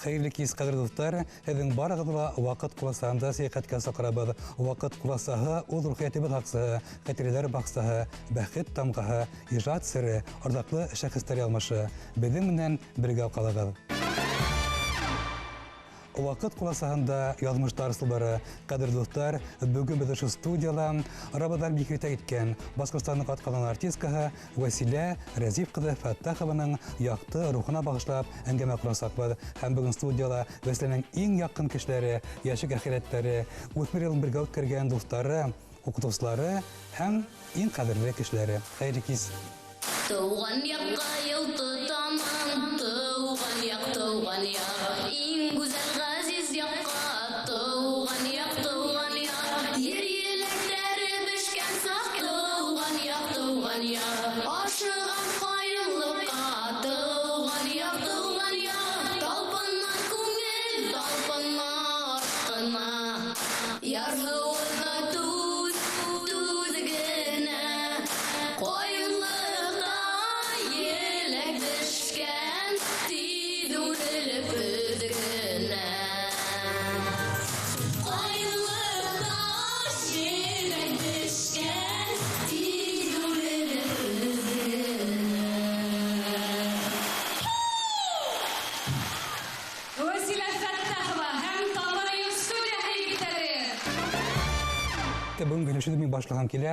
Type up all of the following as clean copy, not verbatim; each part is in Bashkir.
Хәйерле кис, ҡәҙерле дуҫтар! Һеҙҙең барығыҙҙы ла ваҡыт ҡуласаһында сәйәхәткә саҡырабыҙ. Ваҡыт ҡуласаһы ул рухиәтебеҙ һаҡсыһы, хәтирәләр баҡсаһы, бәхет тамғаһы, ижад сере, арҙаҡлы шәхестәр алмашы. Беҙҙең менән бергә ҡалығыҙ. Ваҡыт ҡуласаһында яҙмыштар сылбыры. Ҡәҙерле дуҫтар, бөгөн беҙ ошо студияла арабыҙҙан бик иртә киткән Башҡортостандың атҡаҙанған артисткаһы Вәсилә Рәзиф ҡыҙы Фәттахованың яҡты рухына бағышлап әңгәмә ҡорасаҡбыҙ. Һәм бөгөн студияла Вәсиләнең иң яҡын кешеләре, йәшлек әхирәттәре, үҫмер йылын бергә үткәргән дуҫтары, уҡытыусылары һәм иң ҡәҙерле кешеләре. Хәйерле кис! Тыуған яҡҡа юл тотамын, тыуған яҡ, тыуған яҡ, иң гүзәл ғәзиз яҡҡа, тыуған яҡ, тыуған яҡ, ер еләктәре бешкән саҡ, тыуған яҡ, тыуған яҡ, ашыған ҡайынлыҡҡа, тыуған яҡ, тыуған яҡ, талпына күңел, талпына артҡына, ярһыуына түҙ, түҙ генә, ҡайынлыҡта еләк бешкән, тиҙ үрелеп өҙ генә. Ҡайынлыҡта еләк бешкән, тиҙ үрелеп өҙ генә. Вәсилә Фәттахова һәм Тамыр студияһы егеттәре. Бөгөн һөйләшеүҙе мин башлағым килә.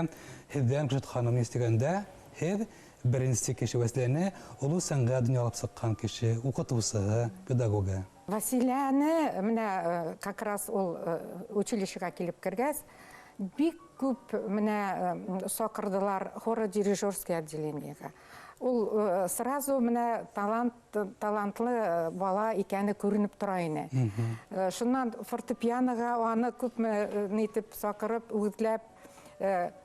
Һеҙҙән, Гөлшат ханым, ишеткәндә, һеҙ беренсе кеше Вәсиләне оло сәнғәт донъяға алып сыҡҡан кеше, уҡытыусыһы, педагогы. Вәсиләне менә как раз ул училищеға килеп кергәс, бик күп менә саҡырҙылар хоро-дирижерский отделениеға. Ул сразу менә талантлы бала икәне күренеп тора ине. Шуннан фортепианоға аны күпме нитеп саҡырып, үгетләп,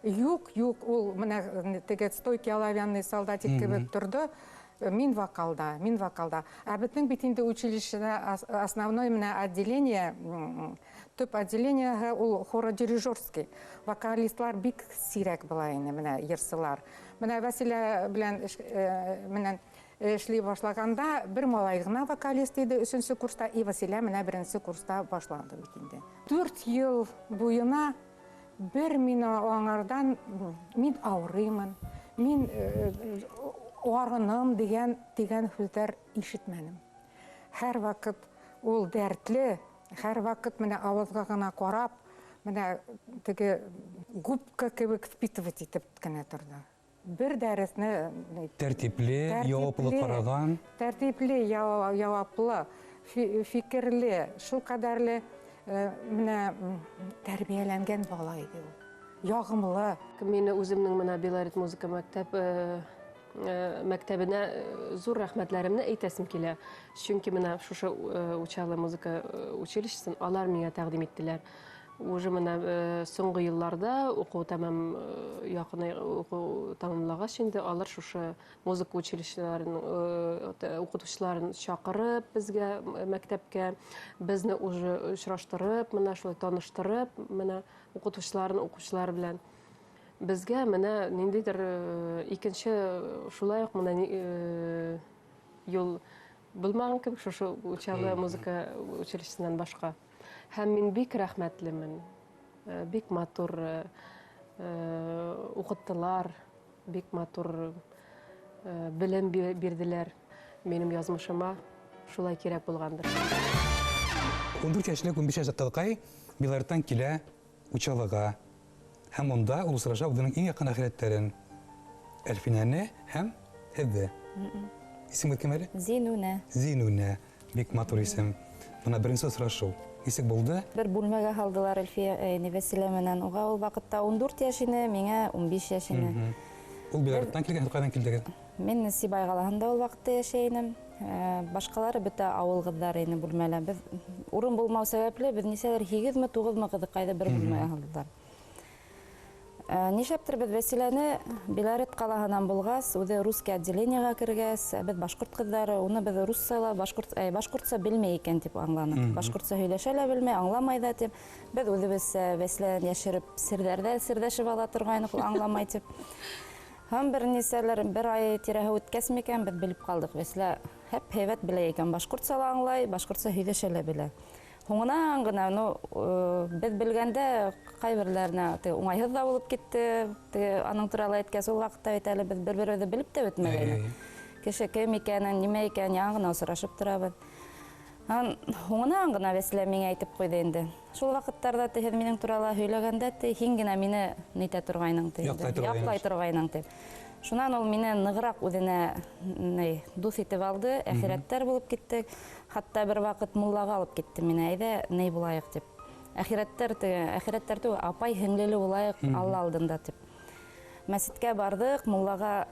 юк, юк, ул менә теге стойкий оловянный солдатик кебек торҙо. Мин вокалда, мин вокалда. Ә беҙҙең бит инде училищеда основной менә отделение, төп отделение ул хоро-дирижерский. Вокалистлар бик сирәк була ине, менә йырсылар. Менә Вәсилә белән менән эшли башлаганда бер малай гына вокалист иде өсөнсө курста, и Вәсилә менә беренсе курста башланды бит инде. 4 йыл буйына бер мин аңардан мин ауырыймын, мин арыным дигән һүҙҙәр ишетмәнем. Һәр ваҡыт ул дәртле, һәр ваҡыт менә ауыҙға ғына ҡарап, менә теге губка кебек впитывать итеп кенә торҙо. Бер дәресне Тәртипле, яуаплы ҡараған. Тәртипле, яуаплы, фикерле, шул ҡәҙәрле, менә тәрбиәләнгән бала ине ул. Яғымлы. Мин үҙемдең менә Белорет музыка мәктәбенә ҙур рәхмәтләремне әйтәсем килә. Сөнки менә шушы Учалы музыка училищесын алар миңа тәкъдим иттеләр. Уже менә соңгы елларда уҡыу тәмам, яҡын уҡыу тамамлағас инде алар шушы музыка училищеларын уҡытыусыларын чаҡырып беҙгә мәктәпкә, беҙне уже осраштырып, менә шулай таныштырып, менә уҡытыусыларын уҡыусылар белән беҙгә менә ниндәйҙер икенсе шулай уҡ менә юл булмаған кебек шушы Учалы музыка училищесынан башҡа. Һәм мин бик рәхмәтлемен. Бик матур уҡыттылар, бик матур белем бирҙеләр. Минең яҙмышыма шулай кәрәк булғандыр. 14 йәшлек, 15 йәшлек ҡыҙыҡай Белореттан килә Учалыға. Һәм унда ул осраша үҙенең иң яҡын әхирәттәрен, Әлфинәне һәм һеҙҙе. Исемегеҙ кем әле? Зинүнә. Зинүнә. Бик матур исем. Бына беренсе осрашыу. Нисек булды? Бер бүлмәгә һалдылар Әлфиә Вәсилә менән. Уға ул ваҡытта 14 йәш ине, миңә 15 йәш ине. Ул Белореттан килгән, һеҙ ҡайҙан килдегеҙ? Мин Сибай ҡалаһында ул ваҡытта йәшәй инем. Башҡалары бөтә ауыл ҡыҙҙары ине бүлмәлә. Беҙ урын булмау сәбәпле, беҙ нисәлер һигеҙме, туғыҙмы ҡыҙыҡайҙы бер бүлмәгә һалдылар. Нишләптер беҙ Вәсиләне Белорет ҡалаһынан булғас, үҙе русский отделениеға кергәс, беҙ башҡорт ҡыҙҙары, уны беҙ русса ла, башҡортса белмәй икән тип аңланыҡ. Башҡортса һөйләшә лә белмәй, аңламай ҙа тип. Беҙ үҙебеҙсә Вәсиләнән йәшереп серҙәрҙә серҙәшеп ала торғайныҡ, ул аңламай тип. Һәм бер нисәләр бер ай тирәһе үткәс микән, беҙ белеп ҡалдыҡ. Вәсилә һәп һәйбәт белә икән, башҡортса ла аңлай, башҡортса һөйләшә лә белә. Һуңынан ғына, ну, беҙ белгәндә ҡайберләренә теге уңайһыҙ ҙа булып китте. Теге аның турала әйткәс, ул ваҡытта бит әле беҙ бер-беребеҙҙе белеп тә бөтмәгәйнек. Кеше кем икәнен, нимә икәнен яңы ғына осрашып торабыҙ. Һуңынан ғына Вәсилә миңә әйтеп ҡуйҙы инде. Шул ваҡыттарҙа һеҙ минең турала һөйләгәндә һин генә мине нитә торғайның ти. Яҡлай торғайның ти. Шунан ул мине нығыраҡ үҙенә дуҫ итеп алды, әхирәттәр булып киттек. Хатта бер ваҡыт муллаға алып китте мине, әйҙә ни булайыҡ тип. Әхирәттәр теге, әхирәттәр түгел, апай һеңлеле булайыҡ Алла алдында тип. Мәсеткә барҙыҡ, муллаға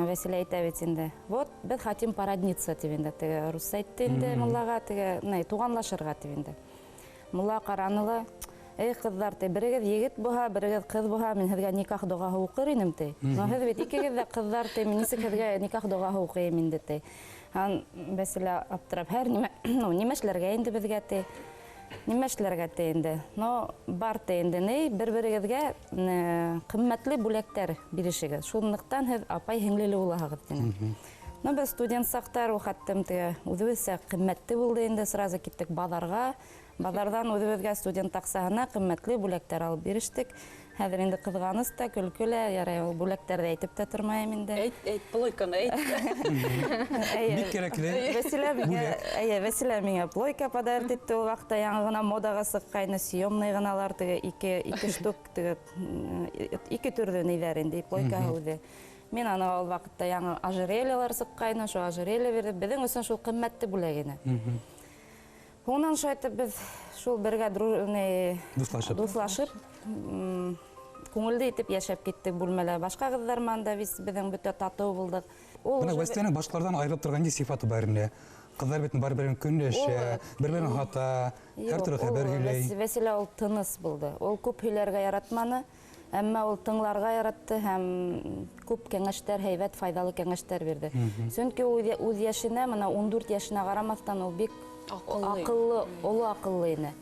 Вәсилә әйтә бит инде. Вот беҙ хотим породниться тип инде, теге русса әйтте инде муллаға, теге ни туғанлашырға тип инде. Мулла ҡараны ла, эй ҡыҙҙар, ти, берегеҙ егет булһа, берегеҙ ҡыҙ булһа, мин һеҙгә никах доғаһы уҡыр инем ти. Но һеҙ бит икегеҙ ҙә ҡыҙҙар ти, мин нисек һеҙгә никах доғаһы уҡыйым инде ти. Һәм Вәсилә аптырап, һәр нимә, ну, нимә эшләргә инде беҙгә ти. Нимә эшләргә ти инде? Но бар ти инде, ни, бер-берегеҙгә ҡиммәтле бүләктәр бирешегеҙ. Шунлыҡтан һеҙ апай һеңлеле булаһығыҙ тине. Но беҙ студент саҡтар ул хаттым теге үҙебеҙсә ҡиммәтле булды инде, сразу киттек баҙарға. Баҙарҙан үҙебеҙгә студент аҡсаһына ҡиммәтле бүләктәр алып бирештек. Хәҙер инде ҡыҙғаныс та, көлкө лә, ярай ул бүләктәрҙе әйтеп тә тормайым инде. Әйт, әйт, плойканы әйт. Бик кәрәкле. Вәсилә миңә, әйе, Вәсилә миңә плойка подарить итте ул ваҡытта, яңы ғына модаға сыҡҡайны, съемный ғыналар, теге ике штук, теге ике төрлө ниҙәр инде, плойка үҙе. Мин аны ул ваҡытта яңы ожерельелар сыҡҡайны, шул ожерелье бирҙе. Беҙҙең өсөн шул ҡиммәтле бүләк ине. Һуңынан шулай итеп беҙ шул бергә дуҫлашып, күңелле итеп йәшәп киттек бүлмәлә. Башҡа ҡыҙҙар менән дә беҙҙең бөтә татыу булдыҡ. Бына Вәсиләнең башҡаларҙан айырылып торған ни сифаты бар ине? Ҡыҙҙар бит бер-берен көнләшә, бер-берен һата, һәр төрлө хәбәр һөйләй. Вәсилә ул тыныс булды. Ул күп һөйләргә яратманы, әммә ул тыңларға яратты һәм күп кәңәштәр, һәйбәт, файҙалы кәңәштәр бирҙе. Сөнки ул үҙ йәшенә, мына 14 йәшенә ҡарамаҫтан, ул бик аҡыллы, оло аҡыллы ине.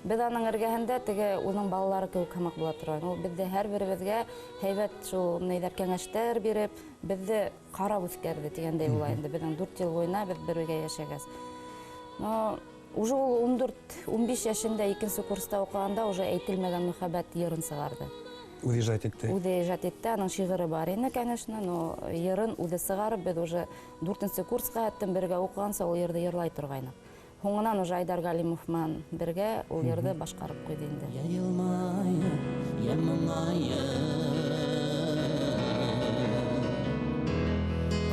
Беҙ аның эргәһендә теге уның балалары кеүек һымаҡ була торған. Ул беҙҙе һәр беребеҙгә һәйбәт шул ниҙәр кәңәштәр биреп, беҙҙе ҡарап үҫкәрҙе тигәндәй була инде. Беҙҙең 4 йыл буйына беҙ бергә йәшәгәс. Но уже ул 14-15 йәшендә икенсе курста уҡығанда уже әйтелмәгән мөхәббәт йырын сығарҙы. Үҙе ижад итте. Үҙе ижад итте, аның шиғыры бар ине, конечно, но йырын үҙе сығарып, беҙ уже 4-нсе курсҡа хәттем бергә уҡығанса ул йырҙы йырлай торғайныҡ. Һуңынан уже Айдар Галимов менән бергә ул йырҙы башҡарып ҡуйҙы инде. Йә йылмайып, йә моңайып,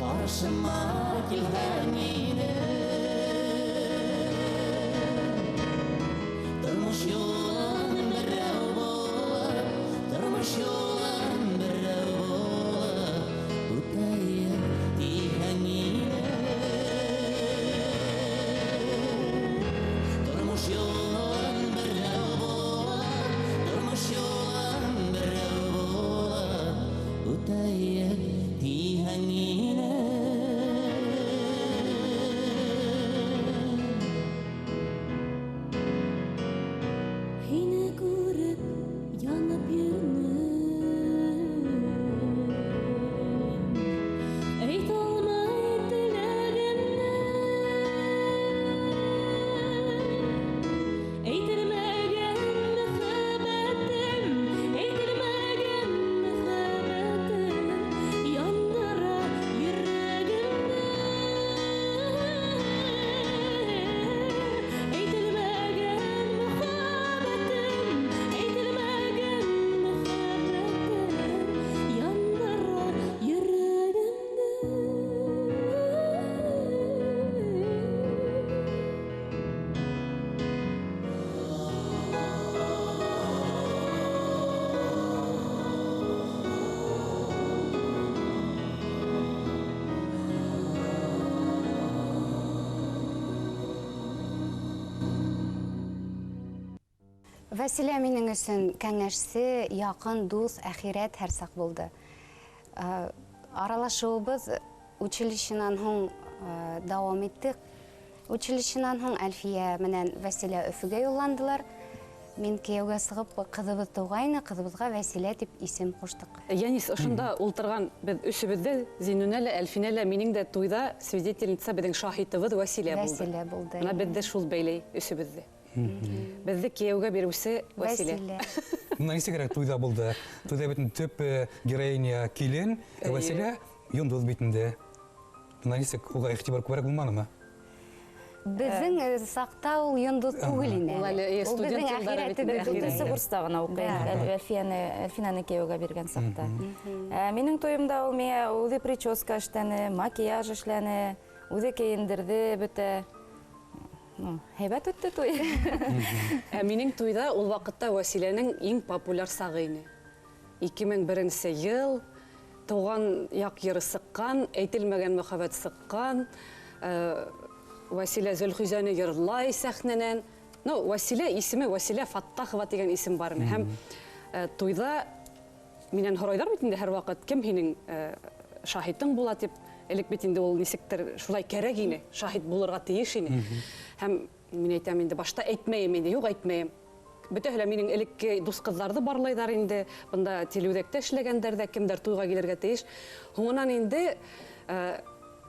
ҡаршыма килһәң ине. Тормош юлын берәү булып, тормош юлын берәү булып, үтәйем тиһәң ине. Тормош юлын берәү булып, тормош юлын берәү булып, үтәйем тиһәң ине. Һине күреп янып йөрөнөм, әйтә алмай теләгемне, әйтелмәгән мөхәббәтем, әйтелмәгән мөхәббәтем яндыра йөрәгемне. Әйтелмәгән мөхәббәтем, әйтелмәгән мөхәббәтем яндыра йөрәгемне. Вәсилә минең өсөн кәңәшсе, яҡын дуҫ, әхирәт һәр саҡ булды. Аралашыуыбыҙ училищенан һуң дауам итте. Училищенан һуң Әлфиә менән Вәсилә Өфөгә юлландылар. Мин кейәүгә сығып, ҡыҙыбыҙ тыуғайны, ҡыҙыбыҙға Вәсилә тип исем ҡуштыҡ. Янис, ошонда ултырған беҙ өсөбөҙ ҙә, Зинүнә лә, Әлфинә лә, минең дә туйҙа свидетельница беҙҙең шаһитыбыҙ Вәсилә булды. Вәсилә булды. Бына беҙҙе шул бәйләй өсөбөҙҙө. Беҙҙе кейәүгә биреүсе Вәсилә. Бына нисегерәк туйҙа булды? Туйҙа бит төп героиня килен, Вәсилә йондоҙ бит инде. Бына нисек уға иғтибар күберәк булманымы? Беҙҙең саҡта ул йондоҙ түгел ине. Ул әле студент йылдары бит инде. Дүртенсе курста ғына уҡый Әлфинәне кейәүгә биргән саҡта. Минең туйымда ул миңә үҙе прическа эшләне, макияж эшләне, үҙе кейендерҙе бөтә. Һәйбәт үтте туй. Ә минең туйҙа ул ваҡытта Вәсиләнең иң популяр сағы ине. 2001 йыл, тыуған яҡ йыры сыҡҡан, әйтелмәгән мөхәббәт сыҡҡан. Вәсилә Зөлхизәне йырлай сәхнәнән. Ну, Вәсилә исеме Вәсилә Фаттахова тигән исем бар ине. Һәм туйҙа минән һорайҙар бит инде һәр ваҡыт, кем һинең шаһитың була тип. Элек бит инде ул нисектер шулай кәрәк ине, шаһит булырға тейеш ине. Һәм мин әйтәм инде, башта әйтмәйем инде, юҡ әйтмәйем. Бөтәһе лә минең элекке дуҫ ҡыҙҙарҙы барлайҙар инде, бында телеүҙәктә эшләгәндәр ҙә, кемдәр туйға килергә тейеш. Һуңынан инде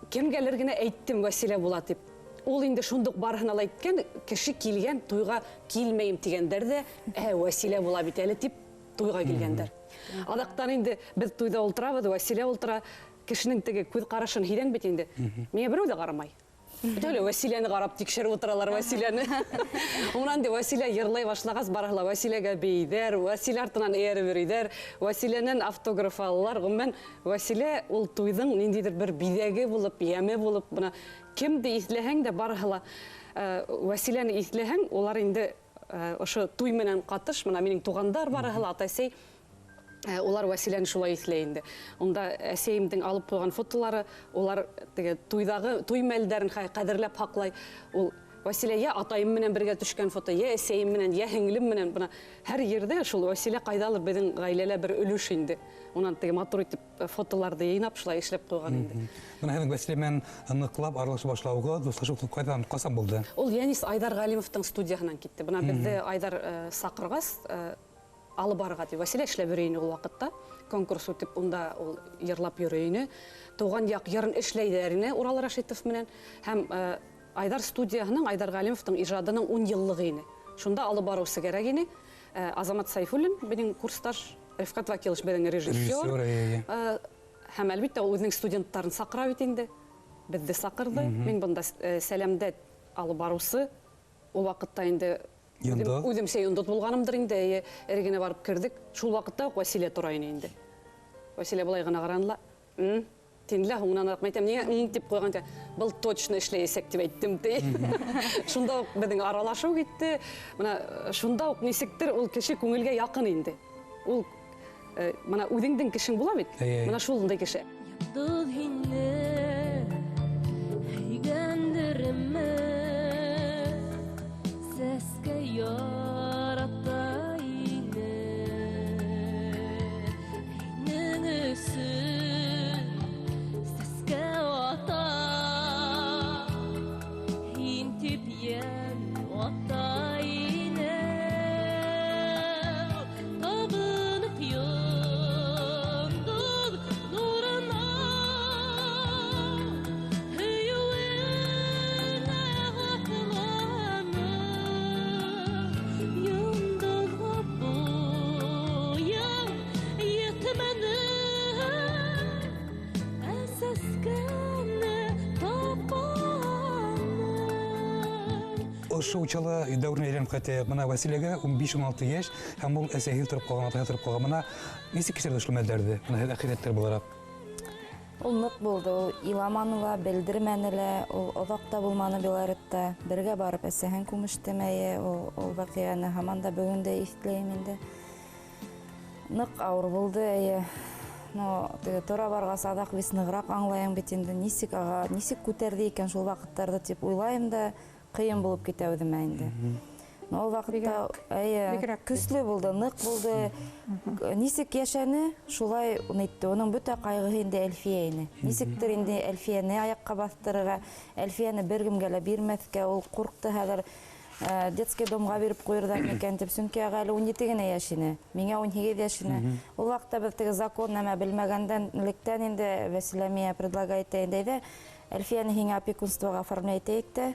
кемгәлер генә әйттем Вәсилә була тип. Ул инде шундуҡ барыһына ла әйткән, кеше килгән, туйға килмәйем тигәндәр ҙә, Вәсилә була бит әле тип туйға килгәндәр. Аҙаҡтан инде беҙ туйҙа ултырабыҙ, Вәсилә ултыра, кешенең теге күҙ ҡарашын һиҙәң бит инде. Миңә берәү ҙә ҡарамай. Бөтәһе лә Вәсиләне ҡарап тикшереп ултыралар, Вәсиләне. Унан инде Вәсилә йырлай башлағас, барыһы ла Вәсиләгә бейҙәр, Вәсилә артынан эйәреп йөрөйҙәр, Вәсиләнән автограф алалар. Ғөмүмән, Вәсилә ул туйҙың ниндәйҙер бер биҙәге булып, йәме булып, бына кемде иҫләһәң дә барыһы ла Вәсиләне иҫләһәң, улар инде ошо туй менән ҡатыш, бына минең туғандар барыһы ла, атай-әсәй, улар Вәсиләне шулай иҫләй инде. Унда әсәйемдең алып ҡуйған фотолары, улар теге туйҙағы туй мәлдәрен ҡәҙерләп һаҡлай. Ул Вәсилә йә атайым менән бергә төшкән фото, йә әсәйем менән, йә һеңлем менән. Бына һәр ерҙә шул Вәсилә ҡайҙалыр беҙҙең ғаиләлә бер өлөш инде. Унан теге матур итеп фотоларҙы йыйнап шулай эшләп ҡуйған инде. Бына һеҙҙең Вәсилә менән ныҡлап аралаша башлауығыҙ, дуҫлашыу ҡайҙан, ҡасан булды? Ул Янис Айҙар Ғәлимовтың студияһынан китте. Бына беҙҙе Айҙар саҡырғас, алып барырға тип. Вәсилә эшләп йөрөй ине ул ваҡытта. Конкурс үтеп, унда ул йырлап йөрөй ине. Тыуған яҡ йырын эшләйҙәр ине Урал Рәшитов менән. Һәм Айҙар студияһының, Айҙар Ғәлимовтың ижадының 10 йыллығы ине. Шунда алып барыусы кәрәк ине. Азамат Сайфуллин, беҙҙең курсташ, Рифҡәт Вәкилович беҙҙең режиссер. Режиссер, эйе. Һәм әлбиттә ул үҙенең студенттарын саҡыра бит инде. Беҙҙе саҡырҙы. Мин бында Сәләмдә алып барыусы. Ул ваҡытта инде Йондоҙ. Үҙемсә йондоҙ булғанымдыр инде, эйе, эргенә барып керҙек. Шул ваҡытта уҡ Вәсилә тора ине инде. Вәсилә былай ғына ҡараны ла, тине лә, һуңынан араҡ әйтәм, ниңә тип ҡуйған тип, был точно эшләйәсәк тип әйттем, ти. Шунда уҡ беҙҙең аралашыу китте. Бына шунда уҡ нисектер ул кеше күңелгә яҡын инде. Ул бына үҙеңдең кешең була бит. Бына шундай кеше. Йондоҙ һине һөйгәндерме? Сәскә ярата ине. Һинең өсөн сәскә ата. Һин тип йән ата ине. Табынып йондоҙ нурына, һөйөүенә атланып, йондоҙға буйың етмәне, ә сәскәне тапманың. Ошо Учалы дәүеренә әйләнеп ҡайтайыҡ. Бына Вәсиләгә ун биш-ун алты йәш, һәм ул әсәһе тороп ҡалған, атаһы тороп ҡалған. Бына нисек кисерҙе ошо мәлдәрҙе? Бына һеҙ әхирәттәр булараҡ. Ул ныҡ булды, ул иламаны ла, белдермәне лә, ул оҙаҡ та булманы Белоретта. Бергә барып әсәһен күмеште мәйе, ул ваҡиғаны һаман да бөгөн дә иҫләйем инде. Ныҡ ауыр булды, әйе. Но теге тора барғас аҙаҡ бит нығыраҡ аңлайым бит инде, нисек аға, нисек күтәрҙе икән шул ваҡыттарҙы тип уйлайым да, ҡыйын булып китә үҙемә инде. Но ул ваҡытта, әйе, Бигерәк. көслө булды, ныҡ булды. Нисек йәшәне, шулай нитте. Уның бөтә ҡайғыһы инде Әлфиә ине. Нисектер инде Әлфиәне аяҡҡа баҫтырырға, Әлфиәне бер кемгә лә бирмәҫкә, ул ҡурҡты хәҙер. Детский домға биреп ҡуйырҙар микән тип, сөнки ага әле 17 генә йәш ине, миңә 18 йәш ине. Ул ваҡытта беҙ теге закон нәмә белмәгәндән нлектән инде Вәсилә миңә предлагать итә инде, әйҙә, Әлфиәне һиңә опекунствоға оформлять итәйек тә,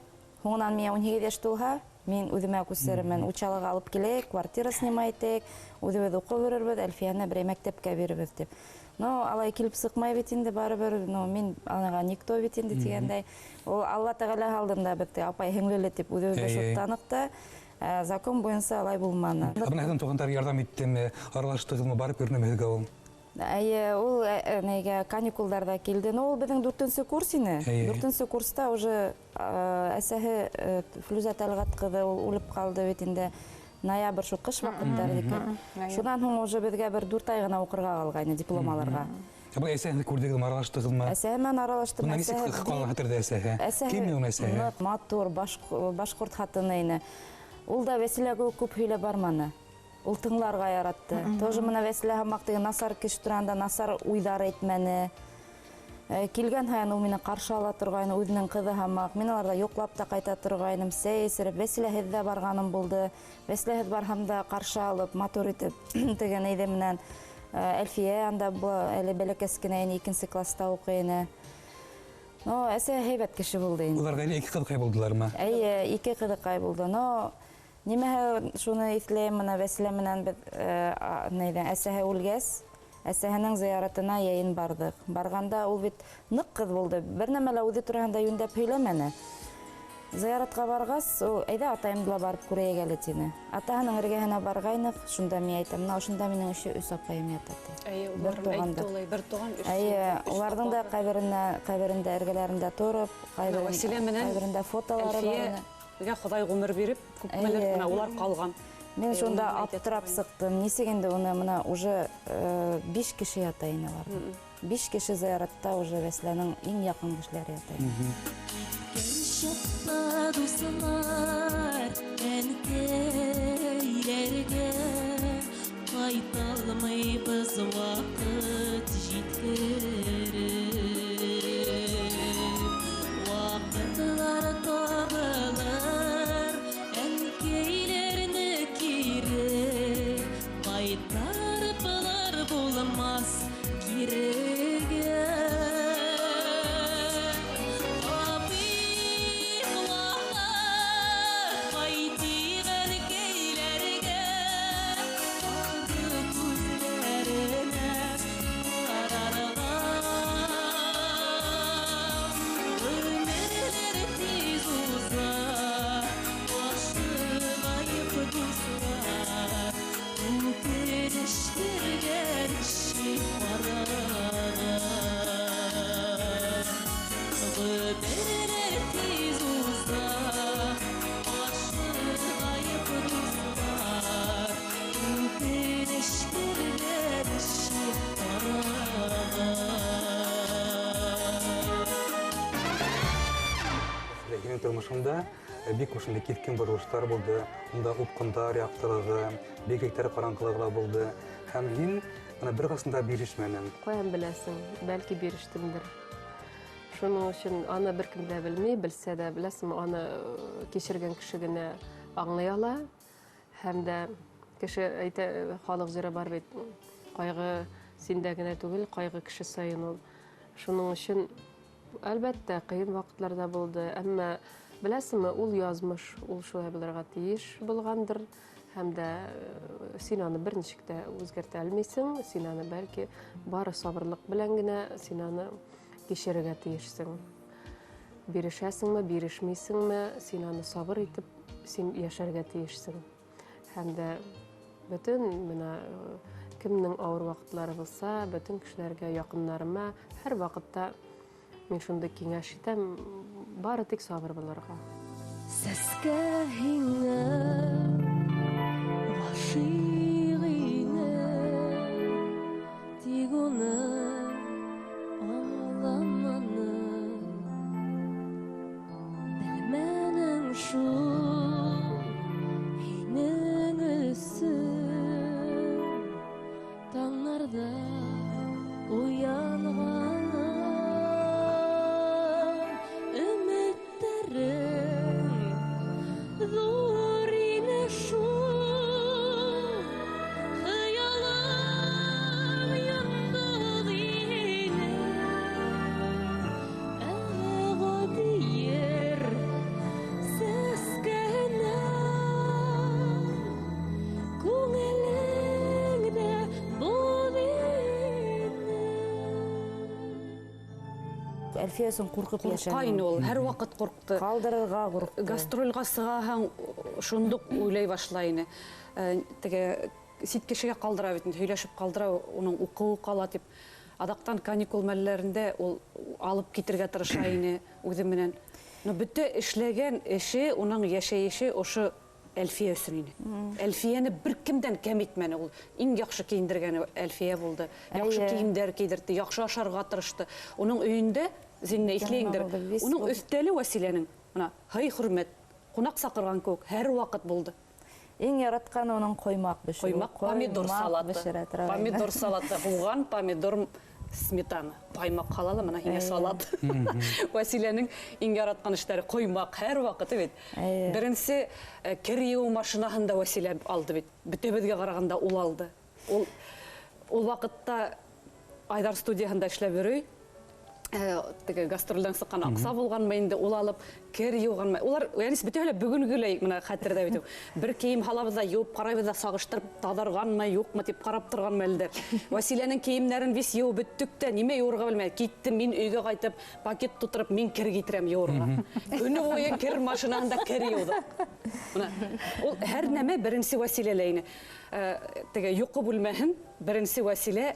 һуңынан миңә 18 йәш тулһа, мин үҙемә күсерермен, Учалыға алып киләйек, квартира снимать итәйек, үҙебеҙ уҡып йөрөрбөҙ, Әлфиәне берәй мәктәпкә бирербеҙ тип. Но алай килеп сыҡмай бит инде барыбер, но мин аныға никто бит инде тигәндәй. Ул Алла Тәғәлә алдында бит апай һеңлеле тип үҙебеҙҙе шутланыҡ та, закон буйынса алай булманы. Ә бына һеҙҙең туғандар ярҙам иттеме, аралаштығыҙмы, барып йөрөнөмө һеҙгә ул? Әйе, ул нейгә каникулдарҙа килде. Но ул беҙҙең 4-нсе курс ине. 4-нсе курста уже әсәһе Флүзә Тәлғәт ҡыҙы ул үлеп ҡалды бит инде. Ноябрь шул ҡыш ваҡыттары икән. Шунан һуң уже беҙгә бер 4 ай ғына уҡырға ҡалғайны диплом алырға. Ә был әсәһен күрҙегеҙме, аралаштығыҙмы? Әсәһе менән аралаштым. Бына нисек ҡалған хәтерҙә әсәһе? Әсәһе Кем уның әсәһе? ныҡ матур башҡорт хатыны ине. Ул да Вәсилә кеүек күп һөйләп барманы. Ул тыңларға яратты. Тоже бына Вәсилә һымаҡ теге насар кеше тураһында насар уйҙар әйтмәне. Килгән һайын ул мине ҡаршы ала торғайны, үҙенең ҡыҙы һымаҡ. Мин уларҙа йоҡлап та ҡайта торғайным, сәй эсереп, Вәсиләһеҙ ҙә барғаным булды. Вәсиләһеҙ барһам да ҡаршы алып, матур итеп тегән әйҙә менән. Әлфиә анда әле бәләкәс кенә ине, 2-нсе класста уҡый ине. Но әсә һәйбәт кеше булды инде. Улар ғаилә 2 ҡыҙыҡай булдылармы? Эйе, 2 ҡыҙыҡай булды. Но нимәһе шуны иҫләйем, бына Вәсилә менән беҙ нейҙән, әсәһе үлгәс, әсәһенең зыяратына йәйен барҙыҡ. Барғанда ул бит ныҡ ҡыҙ булды. Бер нәмә лә үҙе тураһында йүнләп һөйләмәне. Зыяратҡа барғас, ул әйҙә атайымды ла барып күрәйек әле тине. Атаһының эргәһенә барғайныҡ, шунда мин әйтәм, мына ошонда минең өс апайым ята ти. Әйе, Бер уларым туғанды. әйтте улай, бер туған өс Әйе, өс уларҙың да апа. ҡәберендә эргәләрендә тороп, Вәсилә менән ҡәберендә фотолары бар Әлфиә ине. Гә Хоҙай ғүмер биреп, күпмелер Әйе. бына улар ҡалған. Мин Әйе, шунда уны әйтә аптырап торғайным. сыҡтым. Нисек инде уны бына уже 5 кеше ята ине уларҙа. 5 кеше зыяратта уже Вәсиләнең иң яҡын кешеләре ята ине. Киткән чакта дуслар әнкәйләргә кайталмыйбыз вакыт җиткереп. Вакытлар табылыр, әнкәйләрне кире кайтарыплар булмас кирегә. Тормошонда бик ошондай киҫкен боролоштар булды, унда упҡындар яҡтылығы, бейеклектәр ҡараңғылығы ла булды. Һәм һин бына бер ҡасан да бирешмәнең. Ҡайҙан беләсең, бәлки бирештемдер. Шуның өсөн аны бер кем дә белмәй, белсә дә беләсеңме, аны кисергән кеше генә аңлай ала. Һәм дә кеше әйтә, халыҡ җыры бар бит, ҡайғы синдә генә түгел, ҡайғы кеше сайын ул. Шуның өсөн әлбәттә ҡыйын ваҡытлар ҙа булды, әммә беләсеңме, ул язмыш, ул шулай булырға тейеш булғандыр. Һәм дә син аны бер ничек тә үҙгәртә алмайсың, син аны бәлки бары сабырлыҡ белән генә син аны кисерергә тейешсең. Бирешәсеңме, бирешмәйсеңме, син аны сабыр итеп син йәшәргә тейешсең. Һәм дә бөтөн бына кемдең ауыр ваҡытлары булса, бөтөн кешеләргә, яҡындарыма һәр ваҡытта мин шундай киңәш итәм, бары тик сабыр булырға. Сәскә һиңә ғашиҡ инем, тик уны аңламаным. Белмәнем шул һинең өсөн таңнарҙа уянғаным, өмөттәрем ҙур. Юҡ, Әлфиә өсөн ҡурҡып йәшәне. Ҡурҡа ине ул, һәр ваҡыт ҡурҡты. Ҡалдырырға ҡурҡты. Гастролгә сығаһаң, шундуҡ уйлай башлай ине. Теге сит кешегә ҡалдыра бит инде, һөйләшеп ҡалдыра, уның уҡыуы ҡала тип. Аҙаҡтан каникул мәлләрендә ул алып китергә тырыша ине үҙе менән. Но бөтә эшләгән эше, уның йәшәйеше ошо Әлфиә өсөн ине. Әлфиәне бер кемдән кәм итмәне ул. Иң яҡшы кейендергәне Әлфиә булды. Яҡшы кейемдәр кейҙерте, яҡшы ашарға тырышты. Уның өйөндә, Зиннә, иҫләйеңдер, уның өҫтәле Вәсиләнең, мына, һый-хөрмәт, ҡунаҡ саҡырған кеүек һәр ваҡыт булды. Иң яратҡаны уның ҡоймаҡ бешереү. Ҡоймаҡ, помидор салаты. Помидор салаты, һуған, помидор, сметана. Ҡаймаҡ ҡала ла, мына һиңә салат. Вәсиләнең иң яратҡан эштәре ҡоймаҡ һәр ваҡыт бит. Беренсе кер йыуыу машинаһын да Вәсилә алды бит. Бөтәбеҙгә ҡарағанда ул алды. Ул ваҡытта Айҙар студияһында эшләп йөрөй. Теге гастролдән сыҡҡан аҡса булғанмы инде, ул алып кер йыуғанмы. Улар, йәни бөтәһе лә бөгөнгөләй мына хәтерҙә бит. Бер кейем һалабыҙ ҙа йыуып ҡарайбыҙ ҙа сағыштырып таҙарғанмы, юҡмы тип ҡарап торған мәлдә. Вәсиләнең кейемдәрен вис йыуып бөттөк тә, нимә йыуырға белмәй. Киттем мин өйгә ҡайтып, пакет тутырып, мин кер китерәм йыуырға. Көнө буйы кер машинаһында кер йыуҙыҡ. Мына ул һәр нәмә беренсе Вәсиләлә ине. Теге йоҡо бүлмәһен беренсе Вәсилә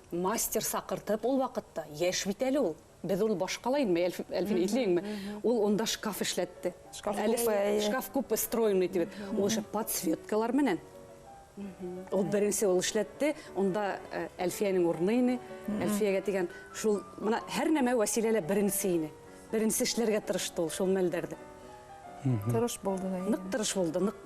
мастер саҡыртып, ул ваҡытта йәш бит әле ул. Беҙ ул башҡала инме, Әлфин, иҫләйеңме? Ул унда шкаф эшләтте. Шкаф купе стройный тип. Ул эше подсветкалар менән. Ул беренсе ул эшләтте. Унда Әлфиәнең урыны ине. Әлфиәгә тигән шул, мына һәр нәмә Вәсилә лә беренсе ине. Беренсе эшләргә тырышты ул шул мәлдәрҙә. Тырыш булды. Ныҡ тырыш булды, ныҡ.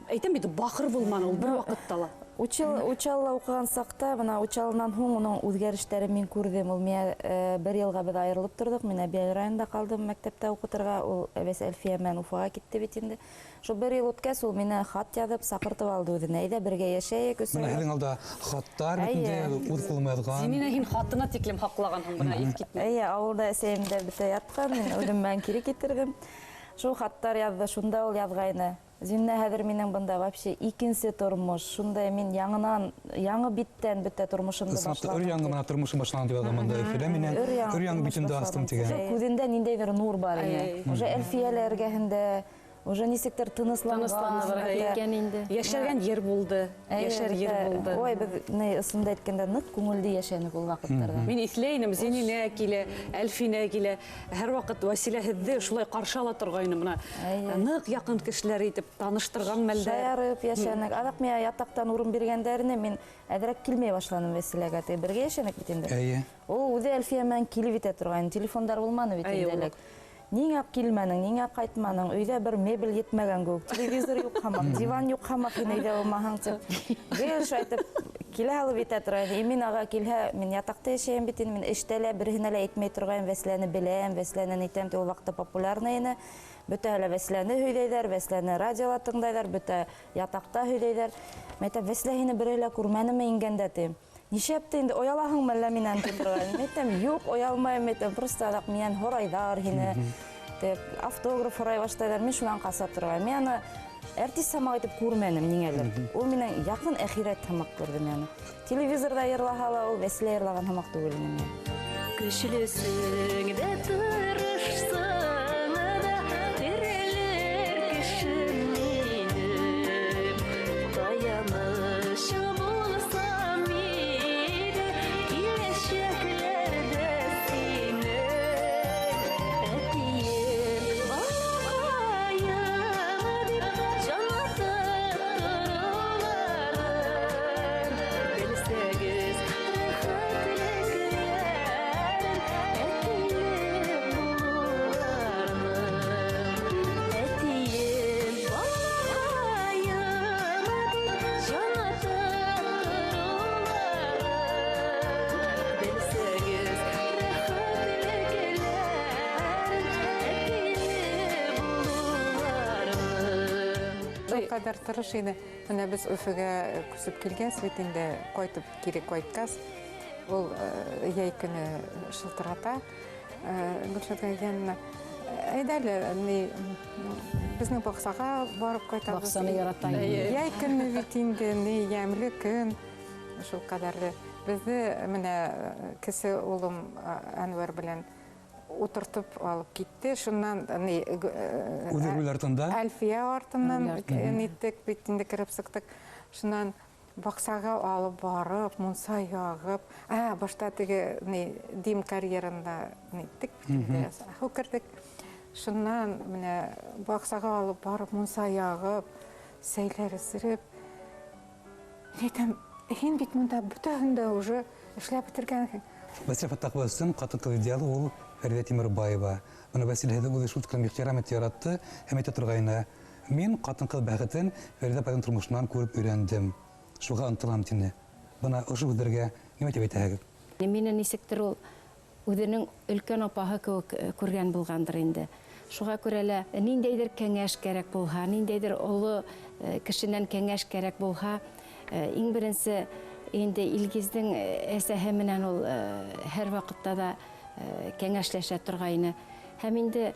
Әйтәм бит, бахыр булманы ул бер ваҡытта ла. Учалла уҡыған саҡта, бына Учалынан һуң уның үҙгәрештәрен мин күрҙем. Ул миңә бер йылға беҙ айырылып торҙоҡ. Мин Әбйәлил районында ҡалдым мәктәптә уҡытырға. Ул әбәс Әлфиә менән Уфаға китте бит инде. Шул бер йыл үткәс, ул мине хат яҙып саҡыртып алды үҙенә. Әйҙә бергә йәшәйек, өс Бына ай. һеҙҙең алда хаттар бит инде, үҙ ҡулыма яҙған. Зинина, һин хатына тиклем һаҡлағанһың бына, иҫ китмәй. Эйе, ауылда әсәйем дә бөтә ятҡан, мин үҙем менән кире китерҙем. Шул хаттар яҙҙы, шунда ул яҙғайны. Зинна, хәҙер минең бында вообще икенсе тормош. Шунда мин яңынан, яңы биттән бөтә тормошомдо Ысынлап та, башланым. өр яңы мына тормошом башланды тип яҙған бында Әлфиә менән. Өр яңы Өр яңы тормош битемде астым башланым. тигән. Шул күҙендә ниндәйҙер нур бар ине. Уже Әлфиә эргәһендә, уже нисектер тынысланған. Тынысланып киткән инде. Йәшәргән ер булды, йәшәр ер булды. Ой, беҙ ни ысында әйткәндә ныҡ күңелле йәшәнек ул ваҡыттарҙа. Мин иҫләйем, Зининә килә, Әлфинә килә. Һәр ваҡыт Вәсилә һеҙҙе шулай ҡаршы ала торғайны бына. Ныҡ яҡын кешеләр итеп таныштырған мәлдә. Шаярып йәшәнек. Аҙаҡ миңә ятаҡтан урын биргәндәренә мин әҙерәк килмәй башланым Вәсиләгә. Теге бергә йәшәнек бит инде. Ул үҙе Әлфиә менән килеп итә торғайны. Телефондар булманы бит инде элек. Ниңә килмәнең, ниңә ҡайтманың? Өйҙә бер мебель етмәгән кеүек, телевизор юҡ һамаҡ, диван юҡ һамаҡ, һин өйҙә булмаһаң тип. Гел шулай итеп килә алып итә тора ине. Имин аға килһә, мин ятаҡта йәшәйем бит инде, мин эштә лә береһенә лә әйтмәй торғайым, Вәсиләне беләм, Вәсиләнән әйтәм, ул ваҡытта популярный ине. Бөтәһе лә Вәсиләне һөйләйҙәр, Вәсиләне радиола тыңлайҙар, бөтә ятаҡта һөйләйҙәр. Мин әйтәм, Вәсилә һине береһе лә күрмәнеме ингәндә тим. Нишләп тә инде оялаһыңмы әллә минән тип торған. Мин әйтәм, юҡ, оялмайым, әйтәм, просто аҙаҡ минән һорайҙар һине. Тип автограф һорай башлайҙар, мин шунан ҡаса торғайым. Мин аны артист һымаҡ итеп күрмәнем ниңәлер. Ул минең яҡын әхирәт һымаҡ күрҙем аны. Телевизорҙа йырлаһа ла ул Вәсилә йырлаған һымаҡ түгел ине миңә. Көслөсөң дә тырышсаң да терелер кешем минем. Таянышым булсам иде киләчәкләрдә синең. Әтием, балакаем дип җанатып торуларын белсәгез, рәхәтлекләрен әтиле булуларның. Әтием, балакаем дип җанатып торуларын белсәгез, рәхәтлекләрен әтиле булуларның. Шул ҡәҙәр тырыш ине. Менә беҙ Өфөгә күсеп килгәс бит инде, ҡайтып кире ҡайтҡас, ул йәй көнө шылтырата. Гөлшат Гайгәновна, әйҙә әле, ни, беҙҙең баҡсаға барып ҡайтабыҙ. Баҡсаны ярата инде. Йәй көнө бит инде, ни йәмле көн, шул ҡәҙәрле. Беҙҙе менә кесе улым Әнвәр белән Утыртып алып китте. Шуннан үҙе руль артында. Әлфиә артыннан ниттек бит инде, кереп сыҡтыҡ. Шуннан баҡсаға алып барып, мунса яғып, башта теге ни дим карьерында ниттек, керҙек. Шуннан менә баҡсаға алып барып, мунса яғып, сәйләр эсереп. Әйтәм, һин бит монда бөтәһен дә уже эшләп бөтөргәнһең. Вәсилә Фәттахова өсөн ҡатын-ҡыҙ идеалы ул Фәриҙә Тимербаева. Бына Вәсилә һеҙҙе үҙе шул тиклем ихтирам итеп яратты һәм әйтә торғайны: "Мин ҡатын-ҡыҙ бәхетен Фәриҙә апайҙың тормошонан күреп өйрәндем. Шуға ынтылам", тине. Бына ошо һүҙҙәргә нимә тип әйтәһегеҙ? Мине нисектер ул үҙенең өлкән апаһы кеүек күргән булғандыр инде. Шуға күрә лә ниндәйҙер кәңәш кәрәк булһа, ниндәйҙер оло кешенән кәңәш кәрәк булһа, иң беренсе инде Илгиздең әсәһе менән ул һәр ваҡытта да кәңәшләшә торғайны. Һәм инде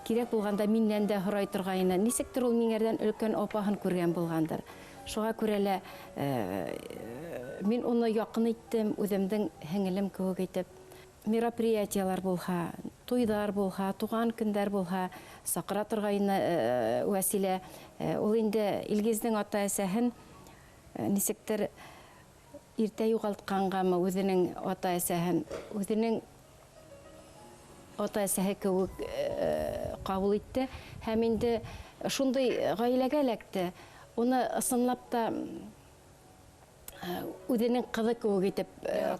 кирәк булғанда миннән дә һорай торғайны. Нисектер ул миңәрҙән өлкән апаһын күргән булғандыр. Шуға күрә лә мин уны яҡын иттем, үҙемдең һеңлем кеүек итеп. Мероприятиялар булһа, туйҙар булһа, туған көндәр булһа, саҡыра торғайны Вәсилә. Ул инде Илгиздең ата-әсәһен нисектер иртә юғалтҡанғамы, үҙенең ата-әсәһен, үҙенең ата-әсәһе кеүек ҡабул итте. Һәм инде шундай ғаиләгә эләкте. Уны ысынлап та үҙенең ҡыҙы кеүек итеп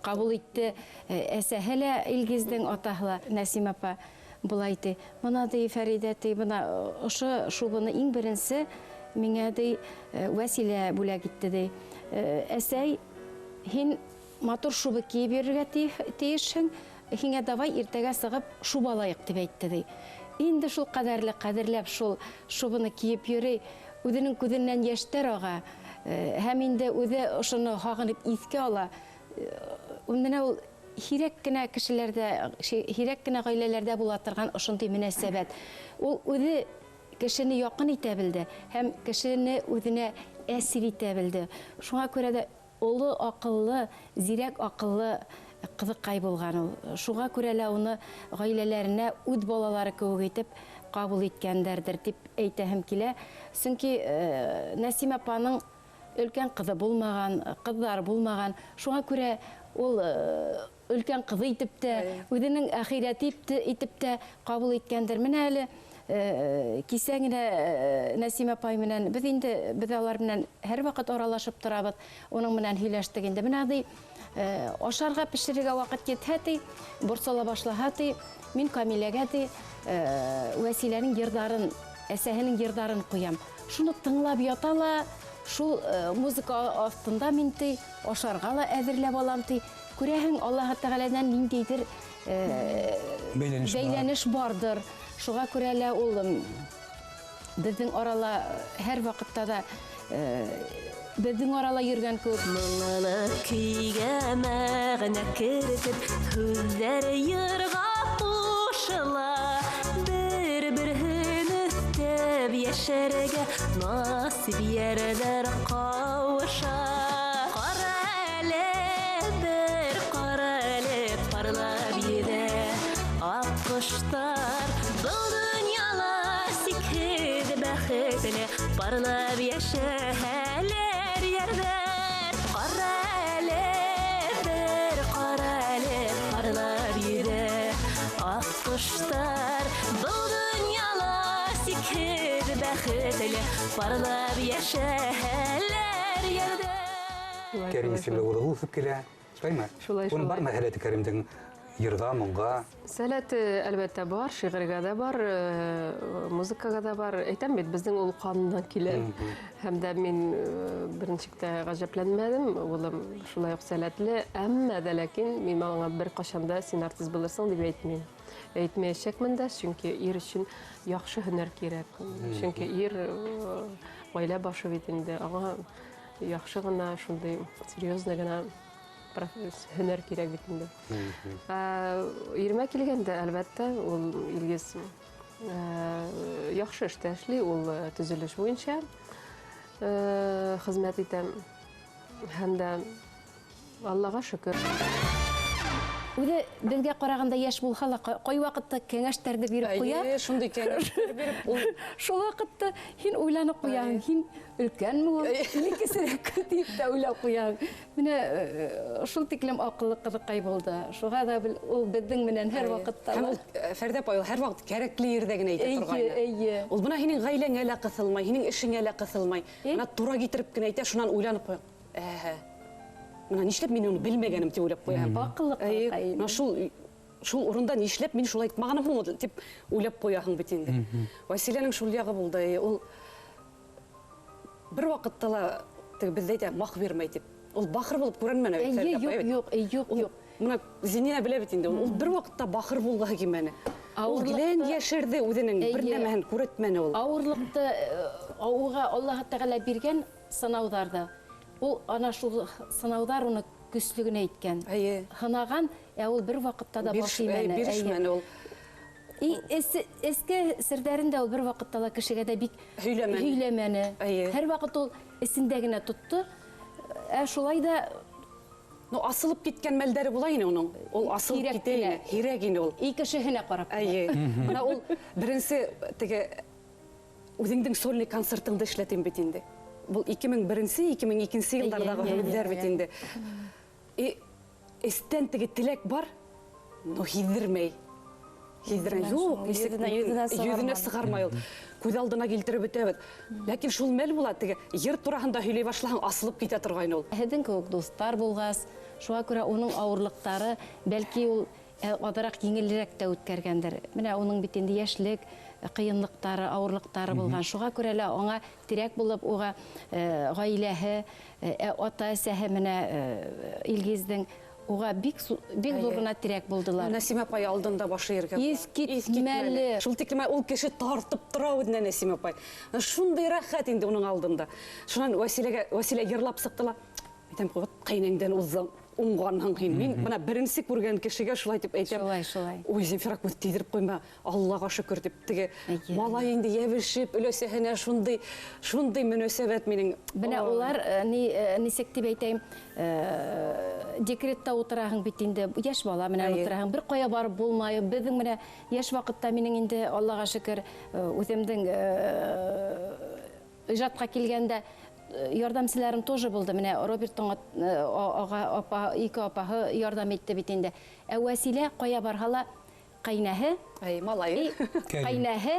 ҡабул итте. Әсәһе лә Илгиздең, атаһы ла. Нәсим апа былай ти: "Бына ти, Фәриҙә ти, бына ошо шубыны иң беренсе миңә ти Вәсилә бүләк итте ти. Әсәй, һин матур шуба кейеп йөрөргә тейешһең, һиңә давай иртәгә сығып шубалайыҡ", тип әйтте ти. Инде шул ҡәҙәрле ҡәҙерләп шул шубаны кейеп йөрөй, үҙенең күҙенән йәштәр аға. Һәм инде үҙе ошоно һағынып иҫкә ала. Менә ул һирәк кенә кешеләрҙә, һирәк кенә ғаиләләрҙә була торған ошондай мөнәсәбәт. Ул үҙе кешене яҡын итә белде һәм кешене үҙенә әсир итә белде. Шуңа күрә дә оло аҡыллы, зирәк аҡыллы ҡыҙыҡай булған ул. Шуға күрә лә уны ғаиләләренә үҙ балалары кеүек итеп ҡабул иткәндәрҙер тип әйтәһем килә. Сөнки Нәсим апаның өлкән ҡыҙы булмаған, ҡыҙҙары булмаған. Шуңа күрә ул өлкән ҡыҙы итеп тә, үҙенең әхирәте итеп тә ҡабул иткәндер. Менә әле кисә генә Нәсим апай менән беҙ инде, беҙ алар менән һәр ваҡыт аралашып торабыҙ. Уның менән һөйләштек инде. Менә ди, ашарға пешерергә ваҡыт етһә ти, борсола башлаһа ти, мин Камиләгә ти Вәсиләнең йырҙарын, әсәһенең йырҙарын ҡуям. Шуны тыңлап ята ла, шул музыка аҫтында мин ти ашарға ла әҙерләп алам ти. Күрәһең, Аллаһы Тәғәләнән ниндәйҙер бәйләнеш барҙыр. Шуға күрә лә ул беҙҙең арала һәр ваҡытта да беҙҙең арала йөргән кеүек. Моңло көйгә мәғәнә керетеп, һүҙҙәр йырға ҡушыла. Бер-береһен өҫтәп йәшәргә насип йәрҙәр ҡауыша. Ҡара әле, бер ҡара әле, парлап йөҙә аҡ ҡоштар. Был донъяла сикһеҙ бәхетле парлап йәшәһәләр йәрҙәр. Ҡара әле, бер ҡара әле, парлап йөҙә аҡ ҡоштар. Был донъяла сикһеҙ бәхетле парлап йәшәһәләр йәрҙәр. Кәрим исемле улы үҫеп килә. Шулаймы? Шулай, Уның бармы һәләте Кәримдең йырға, моңға? Сәләте, әлбәттә, бар, шиғырға да бар, музыкаға да бар. Әйтәм бит, беҙҙең ул ҡанынан килә. Һәм дә мин беренсек тә ғәжәпләнмәнем, улым шулай уҡ сәләтле, әммә дә ләкин мин аңа бер ҡасан да син артист булырсың тип әйтмәйем. Әйтмәйәсәкмен дә, сөнки ир өсөн яҡшы һөнәр кәрәк. Сөнки ир ғаилә башы бит инде, аңа яҡшы ғына, шундай серьезный ғына һөнәр кәрәк бит инде. Иремә килгәндә, әлбәттә, ул Илгиз яҡшы эштә эшли, ул төҙөлөш буйынса хеҙмәт итә. Һәм дә Аллаға шөкөр. Үҙе беҙгә ҡарағанда йәш булһа ла, ҡай ваҡытта кәңәштәрҙе биреп ҡуя. Эйе, шундай кәңәштәр биреп. Шул ваҡытта һин уйланып ҡуяһың, һин өлкәнме ул, или кесерәк тип тә уйлап ҡуяһың. Менә шул тиклем аҡыллы ҡыҙыҡай булды. Шуға ҙа ул беҙҙең менән һәр ваҡытта. Һәм ул Фәрҙә апай, ул һәр ваҡыт кәрәкле ерҙә генә әйтә торғайны. Эйе. Ул бына һинең ғаиләңә лә ҡыҫылмай, һинең эшеңә лә ҡыҫылмай. Бына тура китереп кенә әйтә, шунан уйланып ҡуя. Әһә. Бына нишләп мин уны белмәгәнем тип уйлап ҡуяһың. Аҡыллы ҡыҙыҡай. Бына шул урында нишләп мин шулай әйтмәгәнем һуң тип уйлап ҡуяһың бит инде. Вәсиләнең шул яғы булды. Ул бер ваҡытта ла теге беҙҙә әйтә, мах бирмәй тип. Ул бахыр булып күренмәне бит, Эйе, Фәрҙә апай, юҡ, бит. юҡ, юҡ, Ул юҡ. Бына Зинина белә бит инде, ул бер ваҡытта бахыр булғыһы килмәне. Ул Ауырлыҡты гелән йәшерҙе үҙенең, бер Эйе. нәмәһен күрәтмәне ул. Ауырлыҡты уға Аллаһы Тәғәлә биргән сынауҙарҙы. Ул ана шул сынауҙар уны көслө генә иткән. Эйе. Һынаған, ә ул бер ваҡытта да баш эймәне. Бирешмәне ул. И эске серҙәрен дә ул бер ваҡытта ла кешегә дә бик Һөйләмәне. һөйләмәне. Эйе. Һәр ваҡыт ул эсендә генә тотто. Ә шулай да Ну, асылып киткән мәлдәре була ине уның. Ул асылып Һирәк китә ине, кенә. һирәк ине ул. И кешеһенә ҡарап. Эйе. Бына ул беренсе теге үҙеңдең сольный концертыңды эшләтем бит инде. Был ике мең беренсе, ике мең икенсе йылдарҙағы һүҙҙәр бит инде. И эстән теге теләк бар, но һиҙҙермәй. Һиҙҙермәй. Юҡ, нисек Йөҙөнә йөҙөнә сығармай. сығармай ул. Күҙ алдына килтереп бөтәбеҙ. Ләкин шул мәл була, теге йыр тураһында һөйләй башлаһаң, асылып китә торғайны ул. Һеҙҙең кеүек дуҫтар булғас, шуға күрә уның ауырлыҡтары бәлки ул аҙыраҡ еңелерәк тә үткәргәндер. Менә уның бит инде йәшлек ҡыйынлыҡтары, ауырлыҡтары булған. Шуға күрә лә аңа терәк булып, уға ғаиләһе, ата-әсәһе менә Илгиздең уға бик бик ҙур ғына терәк булдылар. Нәсимә апай алдында башы ергә була. Иҫ китмәле. Иҫ китмәле. Шул тиклем ул кеше тартып тора үҙенә Нәсимә апай. Шундай рәхәт инде уның алдында. Шунан Вәсилә йырлап сыҡты ла. Әйтәм, вот ҡәйнәңдән уҙҙың, уңғанһың һин. Мин бына беренсе күргән кешегә шулай тип әйтәм. Шулай, шулай. Ой, Земфира, күҙ тейҙереп ҡуйма, Аллаға шөкөр тип теге Эйе. малай инде йәбешеп, өләсәһенә шундай, шундай мөнәсәбәт минең. Бына улар нисек тип әйтәйем, декретта ултыраһың бит инде, йәш бала менән Эйе. ултыраһың, бер ҡая барып булмай. Беҙҙең менә йәш ваҡытта минең инде Аллаға шөкөр, үҙемдең ижадҡа килгәндә ярҙамсыларым тоже булды. Менә Роберттың ага, апа, ике апаһы ярҙам итте бит инде. Ә Вәсилә ҡая барһа ла ҡәйнәһе, Әй, малайы. И, Кәрим. ҡәйнәһе,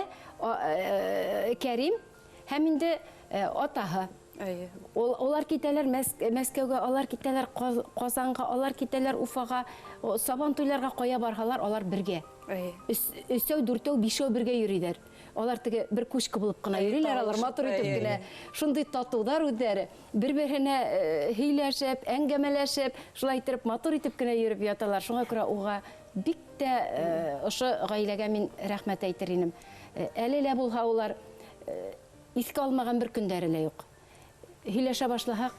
Кәрим һәм инде атаһы. Әйе. Улар китәләр Мәскәүгә, алар китәләр Ҡазанға, алар китәләр Уфаға, Сабан туйларға ҡая барһалар, алар бергә. Әйе. Өсәү, дүртәү, бишәү бергә йөрөйҙәр. Алар теге бер кучка булып ҡына Әйе, йөрөйләр, алар талашып, матур итеп әйе. кенә. Шундай татыуҙар үҙҙәре. Бер-береһенә һөйләшеп, әңгәмәләшеп, шулай итеп матур итеп кенә йөрөп яталар. Шуңа күрә уға бик тә ошо ғаиләгә мин рәхмәт әйтер инем. Әле лә булһа улар иҫкә алмаған бер көндәре лә юҡ. Һөйләшә башлаһаҡ,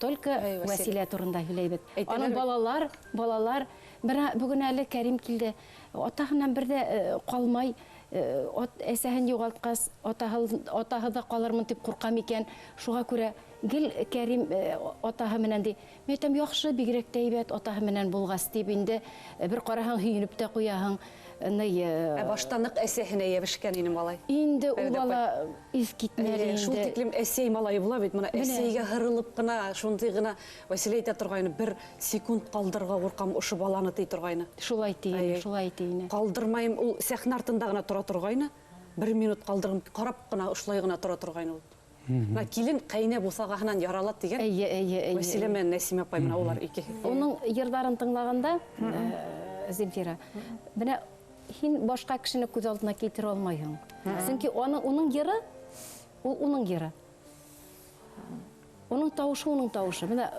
только Әй, Вәсилә. Вәсилә турында һөйләйбеҙ. Әйтәләр Аның бит. балалар, бына бөгөн әле Кәрим килде. Атаһынан бер ҙә ҡалмай, әсәһен юғалтҡас, атаһы ҙа ҡалырмын тип ҡурҡам икән. Шуға күрә гел Кәрим атаһы менән ти. Мин әйтәм, яҡшы, бигерәк тә һәйбәт атаһы менән булғас тип инде бер ҡараһаң һөйөнөп тә ҡуяһың. Ни Ә башта ныҡ әсәһенә йәбешкән ине малай. Инде ул Фәридә апай. бала иҫ китмәле Әйе, шул инде. тиклем әсәй малайы була бит, бына Менә. әсәйгә һырылып ҡына, шундай ғына Вәсилә әйтә торғайны, бер секунд ҡалдырырға ҡурҡам ошо баланы ти торғайны. Шулай ти ине, Әйе. шулай ти ине. Ҡалдырмайым, ул сәхнә артында ғына тора торғайны, бер минут ҡалдырғым, ҡарап ҡына, ошолай ғына тора торғайны ул. Бына килен ҡәйнә буҫағаһынан ярала тигән. Әйе, әйе, әйе. Вәсилә менән Нәсимә апай менән улар икеһе. Уның йырҙарын тыңлағанда, Земфира, бына һин башҡа кешене күҙ алдына килтерә алмайһың. Сөнки уның йыры, ул уның йыры. Уның тауышы, уның тауышы. Бына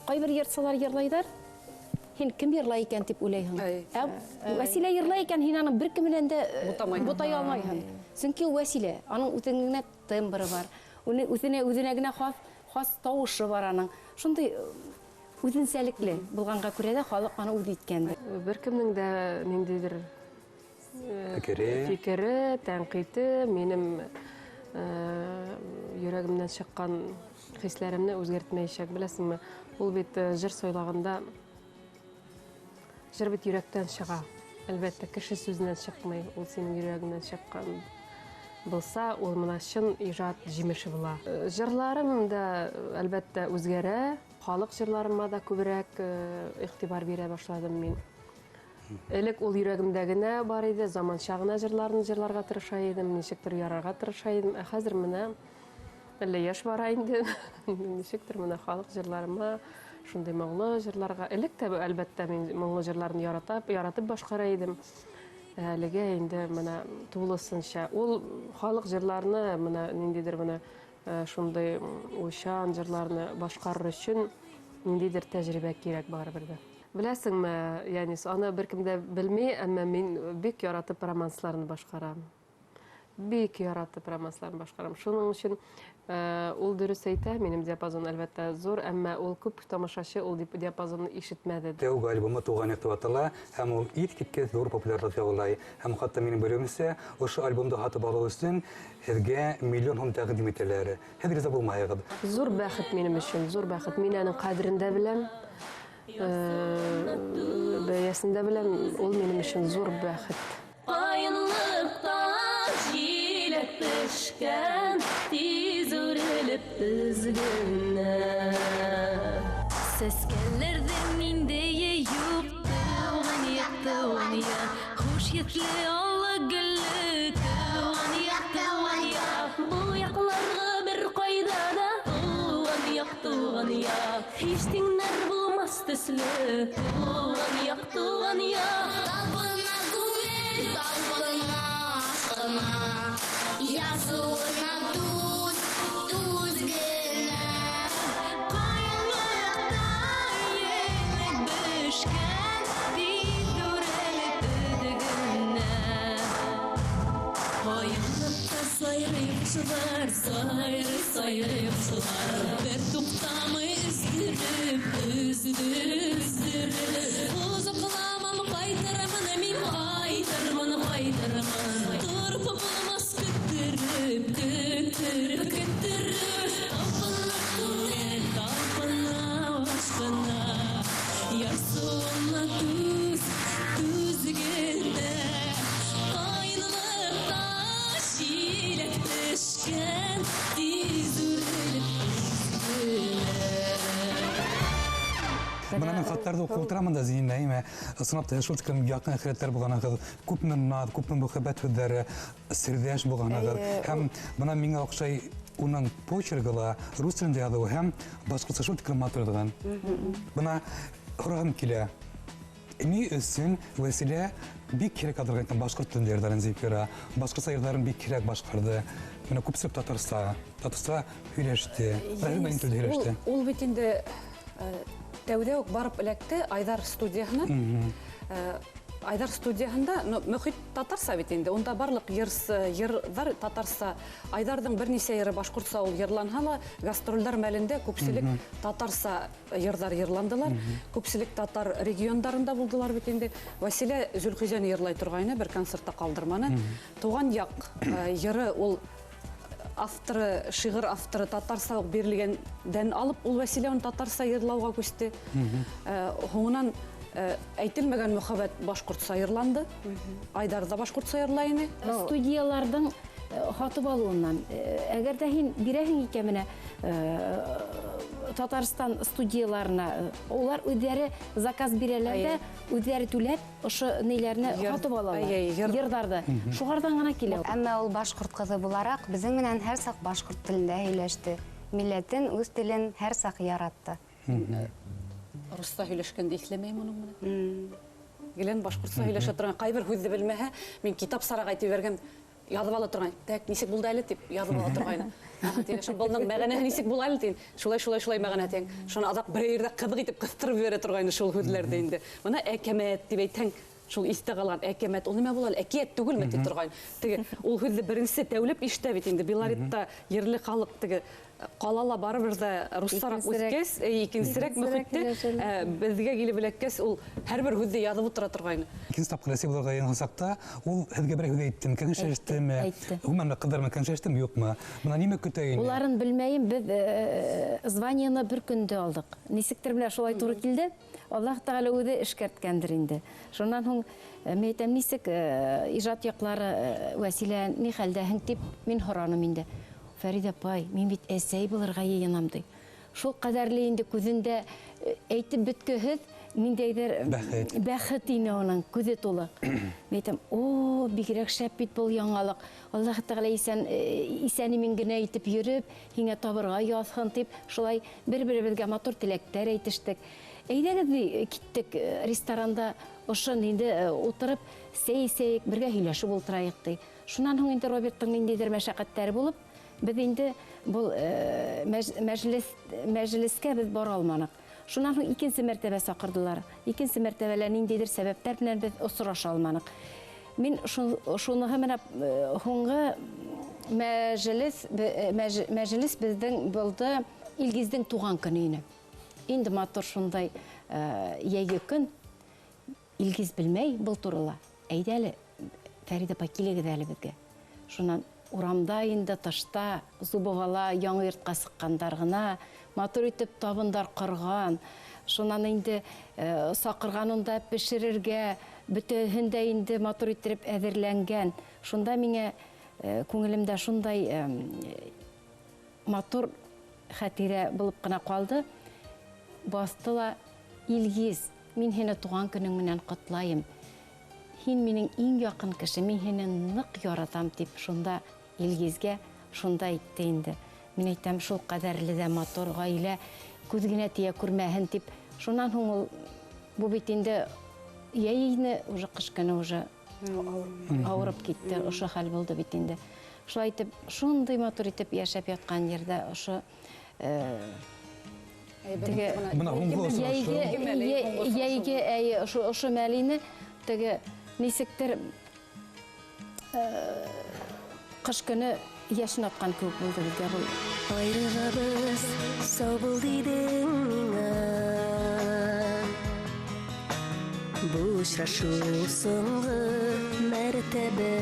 ҡайбер йырсылар йырлайҙар, һин кем йырлай икән тип уйлайһың. Әй. Ә Вәсилә йырлай икән, һин аны бер кем менән дә Бутамайһың. бутай алмайһың. Сөнки ул Вәсилә, аның үҙенең генә тембры бар. Уны үҙенә генә хас тауышы бар аның. Шундай үҙенсәлекле булғанға күрә дә халыҡ аны үҙ иткәндер. Бер кемдең дә ниндәйҙер Фекере. фекере, тәнҡите минем йөрәгемдән сыҡҡан хисләремде үҙгәртмәйәсәк, беләсеңме? Ул бит җыр сайлағанда Җыр бит йөрәктән чыга. Әлбәттә, кеше сүзеннән чыкмый, ул синең йөрәгеңнән чыккан булса, ул менә чын иҗат җимеше була. Җырларым да, әлбәттә, үзгәрә. Халык җырларыма да күбрәк игътибар бирә башладым мин. Элек ул йөрәгемдә генә бар иде, заманча гына җырларны җырларга тырыша идем, ничектер ярарга тырыша идем. Ә хәзер менә әллә яшь бара инде, ничектер менә халык җырларыма, шундый моңлы җырларга. Элек тә, әлбәттә, мин моңлы җырларны яратып башкара идем. Әлегә инде менә тулысынча. Ул халык җырларны, менә ниндидер менә шундый уйчан җырларны башкарыр өчен ниндидер тәҗрибә кирәк барыбер дә. Беләсеңме, Янис, аны беркем дә белми, әмма мин бик яратып романсларны башкарам. Бик яратып романсларны башкарам. Шуның өчен ул дөрес әйтә, минем диапазон әлбәттә зур, әмма ул күп тамашачы ул диапазонны ишетмәде. Тәүге альбомы Туган як дип атала, һәм ул искиткеч зур популярлык яулай. Һәм хәтта минем белүемчә, ошо альбомды һатып алу өчен һеҙгә миллион һум тәкъдим итәләр. Һеҙ риза булмайһығыҙ. Зур бәхет минем өчен, зур бәхет. Мин аның ҡәҙерен дә беләм, бәясен дә беләм. Ул минем өчен зур бәхет. Кайынлыкта җиләк пешкән, тиз үрелеп өзгәннәр. Сәскәләрдең ниндәе юк, туган як, туган як, хуш есле аллы гөлле, туган як, туган як. Бу якларга бер кайда да, туган як, туган як, һич тиңнәр булмас төсле, туган як, туган як. Талпына күңел, талпына ашкына, ярсуына түз, түз генә. Кайынлыкта елек бешкән, тиз үрелеп өзгәннәр. Кайынлыкта сайрый кошлар, сайрый, сайрый кошлар. Бер туктамый өздереп, өздереп, өздереп. Озакламам, кайтырмын мин, кайтырмын, кайтырмын. Торып булмас көттереп, көттереп, көттереп. Талпына күңел, талпына ашкына, ярсуына түз, түз генә. Кайынлыкта җиләк пешкән, тиз үрелеп өзгәннәр. Бына мин хаттарҙы уҡып ултырамын да, Зинә, әйме, ысынлап та шул тиклем яҡын әхирәттәр булғанығыҙ, күпме наҙ, күпме мөхәббәт һүҙҙәре серҙәш булғанығыҙ. Һәм бына миңә оҡшай уның почергы ла рус телендә яҙыуы һәм башҡортса шул тиклем матур яҙған. Бына һорағым килә. Ни өсөн Вәсилә бик һирәк яҙырға икән башҡорт телендә йырҙарын Земфира, башҡортса йырҙарын бик һирәк башҡарҙы. Бына күпселек татарса һөйләште. Рәхмәт инде һөйләште. Ул бит инде тәүҙә үк барып эләкте Айҙар студияһына. Айҙар студияһында, ну, мөхит татарса бит инде, унда барлыҡ йырҙар татарса. Айҙарҙың бер нисә йыры башҡортса ул йырланһа ла, гастролдәр мәлендә күпселек татарса йырҙар йырландылар. Күпселек татар региондарында булдылар бит инде. Вәсилә Зөлхизәне йырлай торғайны, бер концертта ҡалдырманы. Туған яҡ йыры ул авторы, шиғыр авторы татарса уҡ бирелгәндән алып, ул Вәсилә уны татарса йырлауға күсте. Һуңынан әйтелмәгән мөхәббәт башҡортса йырланды. Айҙар ҙа башҡортса йырлай ине. Студияларҙың һатып алыуынан, әгәр ҙә һин бирәһең икән менә Татарстан студияларына, улар үҙҙәре заказ бирәләр ҙә, үҙҙәре түләп ошо ниләрне һатып алалар. Йырҙарҙы. Шуғарҙан ғына килә. Әммә ул башҡорт ҡыҙы булараҡ беҙҙең менән һәр саҡ башҡорт телендә һөйләште. Милләтен, үҙ телен һәр саҡ яратты. Русса һөйләшкәнде иҫләмәйем уның менән. Гелән башҡортса һөйләшә торған, ҡайбер һүҙҙе белмәһә, мин китап сараға әйтеп ебәргән, яҙып ала торған, тәк, нисек булды әле тип яҙып ала торғайны. Аха, тине, шул балның мәғәнәһе нисек була әле тине. Шулай, шулай, шулай мәғәнә тиң. Шуны аҙаҡ бер ерҙә ҡыҙыҡ итеп ҡыҫтырып ебәрә торғайны шул һүҙләрҙе инде. Бына әкәмәт тип әйтһәң, шул иҫтә ҡалған әкәмәт, ул нимә була әле? Әкиәт түгелме тип торғайны. Теге ул һүҙҙе беренсе тәүләп ишетә бит инде. Белоретта ерле халыҡ теге Ҡалала барыбер ҙә руссараҡ үҫкәс, икенсерәк мөхиттә беҙгә килеп эләккәс, ул һәр бер һүҙҙе яҙып ултыра торғайны. Икенсе тапҡыр әсәй булырға йыйынған саҡта ул һеҙгә берәй һүҙ әйттеме, кәңәшләштеме? Ғөмүмән, ҡыҙҙар менән кәңәшләштеме, юҡмы? Бына нимә көтә ине? Уларын белмәйем, беҙ званиены бер көндә алдыҡ. Нисектер менә шулай тура килде. Аллаһ Тәғәлә үҙе эшкәрткәндер инде. Шунан һуң мин әйтәм, нисек ижад яҡлары, Вәсилә, ни хәлдәһең тип мин һораным инде. Фәриҙә апай, мин бит әсәй булырға йыйынам ти. Шул ҡәҙәрле инде күҙендә әйтеп бөткөһөҙ ниндәйҙер бәхет ине уның, күҙе тулы. Мин әйтәм, о, бигерәк шәп бит был яңалыҡ. Аллаһ Тәғәлә иҫән-имен генә итеп йөрөп, һиңә табырға яҙһын тип, шулай бер-беребеҙгә матур теләктәр әйтештек. Әйҙәгеҙ, киттек ресторанда ошон инде ултырып, сәй эсәйек, бергә һөйләшеп ултырайыҡ ти. Шунан һуң инде Роберттың ниндәйҙер мәшәҡәттәре булып, беҙ инде был мәжлескә беҙ бара алманыҡ. Шунан һуң икенсе мәртәбә саҡырҙылар. Икенсе мәртәбәлә ниндәйҙер сәбәптәр менән беҙ осраша алманыҡ. Мин шуныһы менән һуңғы мәжлес беҙҙең булды Илгиздең туған көнө ине. Инде матур шундай йәйге көн. Илгиз белмәй был турала. Әйҙә әле, Фәриҙә апай, килегеҙ әле беҙгә. Шунан урамда инде тышта Зубовала яңы йортҡа сыҡҡандар ғына матур итеп табындар ҡорған. Шунан инде саҡырғанында бешерергә, бөтәһен дә инде матур итеп әҙерләнгән. Шунда миңә күңелемдә шундай матур хәтирә булып ҡына ҡалды. Басты ла, Илгиз, мин һине туған көнөң менән ҡотлайым. Һин минең иң яҡын кеше, мин һине ныҡ яратам, тип шунда Илгизгә шунда әйтте инде. Мин әйтәм, шул ҡәҙәрле ҙә матур ғаилә, күҙ генә тейә күрмәһен тип. Шунан һуң ул бу бит инде йәйне, уже ҡыш көнө уже ауырып китте, ошо хәл булды бит инде. Шулай итеп, шундай матур итеп йәшәп ятҡан ерҙә ошо теге йәйге, әйе, ошо мәлине теге нисектер ҡыш көнө йәшен атҡан кеүек булды беҙгә был. Айырылабыҙ, сау бул тинең миңә. Был осрашыу соңғы мәртәбә.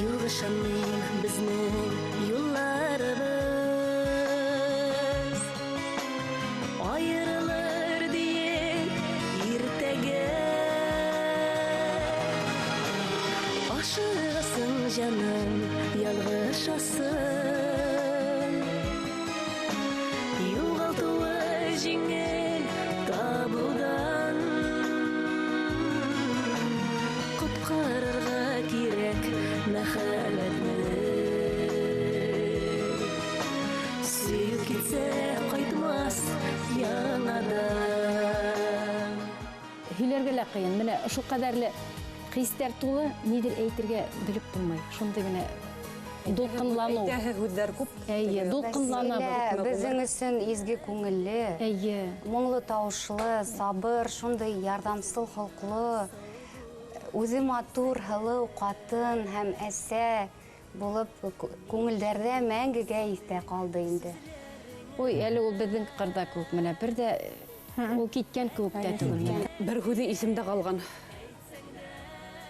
Юҡ, ышанмыйм, беҙҙең юлларыбыҙ айырылыр тиеп иртәгә. Ашығасың, жаным, ялғышасың. Юғалтыуы еңел табыуҙан. Ҡотҡарырға кәрәк мөхәббәтне. Сөйөп китсә ҡайтмаҫ яңадан. Һөйләргә лә ҡыйын. Менә шул ҡәҙәрле хистәр тулы, ниҙер әйтергә белеп булмай. Шундай генә дулҡынланыу. Әйтәһе һүҙҙәр күп. Әйе, дулҡынланабыҙ. Беҙҙең өсөн изге күңелле, Әйе. моңло тауышлы, сабыр, шундай ярҙамсыл холҡло, үҙе матур, һылыу ҡатын һәм әсә булып күңелдәрҙә мәңгегә иҫтә ҡалды инде. Ой, әле ул беҙҙең ҡырҙа кеүек менә бер ҙә ул киткән кеүек тә түгел. Бер һүҙе иҫемдә ҡалған.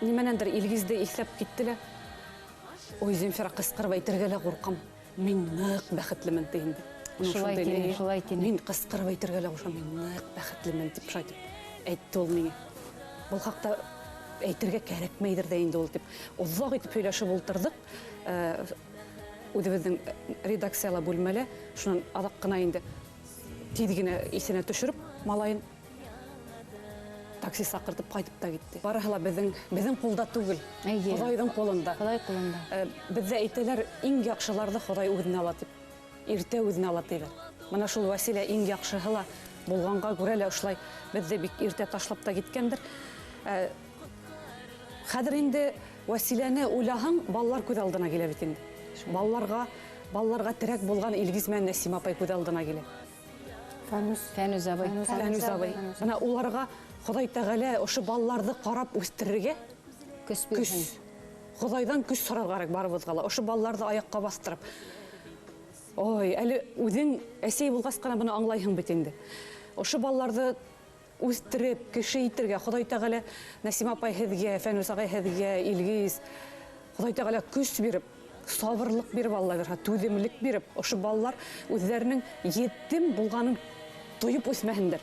Нимәнәндер Илгизде иҫләп китте лә. Ой, Земфира, ҡысҡырып әйтергә лә ҡурҡам. Мин ныҡ бәхетлемен ти инде. Шулай тине, шулай тине. Мин ҡысҡырып әйтергә лә ҡурҡам, мин ныҡ бәхетлемен тип шулай тип әйтте ул миңә. Был хаҡта әйтергә кәрәкмәйҙер ҙә инде ул тип. Оҙаҡ итеп һөйләшеп ултырҙыҡ. Үҙебеҙҙең редакцияла бүлмәлә, шунан аҙаҡ ҡына инде тиҙ генә иҫенә төшөрөп, малайын такси саҡыртып ҡайтып та китте. Барыһы ла беҙҙең ҡулда түгел. Әйе. Хоҙайҙың ҡулында. Хоҙай ҡулында. Беҙҙә әйтәләр, иң яҡшыларҙы Хоҙай үҙенә ала тип. Иртә үҙенә ала тиҙәр. Мына шул Вәсилә иң яҡшыһы ла булғанға күрә лә ошолай беҙҙе бик иртә ташлап та киткәндер. Хәҙер инде Вәсиләне уйлаһаң, балалар күҙ алдына килә бит инде. Балаларға терәк булған Илгиз менән Нәсимә апай күҙ алдына килә. Фәнүз. Фәнүз абый. Фәнүз абый. Мына уларға Хоҙай Тәғәлә ошо балаларҙы ҡарап үҫтерергә көс көс. бирһен. Хоҙайҙан көс һорарға кәрәк барыбыҙға ла. Ошо балаларҙы аяҡҡа баҫтырып. Ой, әле үҙең әсәй булғас ҡына быны аңлайһың бит инде. Ошо балаларҙы үҫтереп, кеше итергә Хоҙай Тәғәлә Нәсимә апай һеҙгә, Фәнүс ағай һеҙгә, Илгиз, Хоҙай Тәғәлә көс биреп, сабырлыҡ биреп, Алла бирһә, түҙемлек биреп, ошо балалар үҙҙәренең етем булғанын тойоп үҫмәһендәр.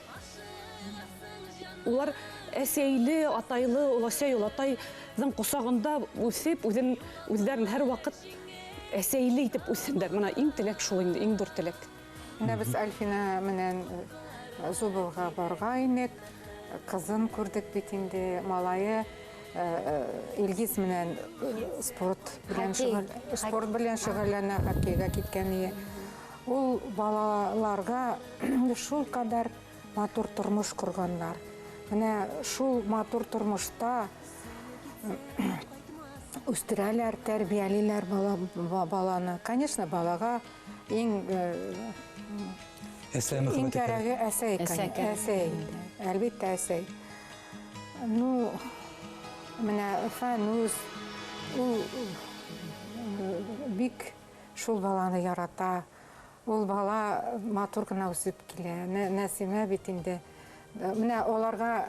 Улар әсәйле, атайлы, оләсәй, олатайҙың ҡосағында үҫеп, үҙҙәрен һәр ваҡыт әсәйле итеп үҫһендәр. Мына иң теләк шул инде, иң ҙур теләк. Менә беҙ Альфина менән Зубовға барғайныҡ, ҡыҙын күрҙек бит инде, малайы Илгиз менән спорт белән шөғөлләнә, хоккейға киткән ине. Ул балаларға шул ҡәҙәр матур тормош ҡорғандар. Менә шул матур тормошта үҫтерәләр, тәрбиәлиләр баланы. Конечно, балаға иң кәрәге әсәй, әсәй, әлбиттә әсәй. Ну, менә Фәнүс ул бик шул баланы ярата. Ул бала матур ғына үҫеп килә. Нәсимә бит инде. Менә уларға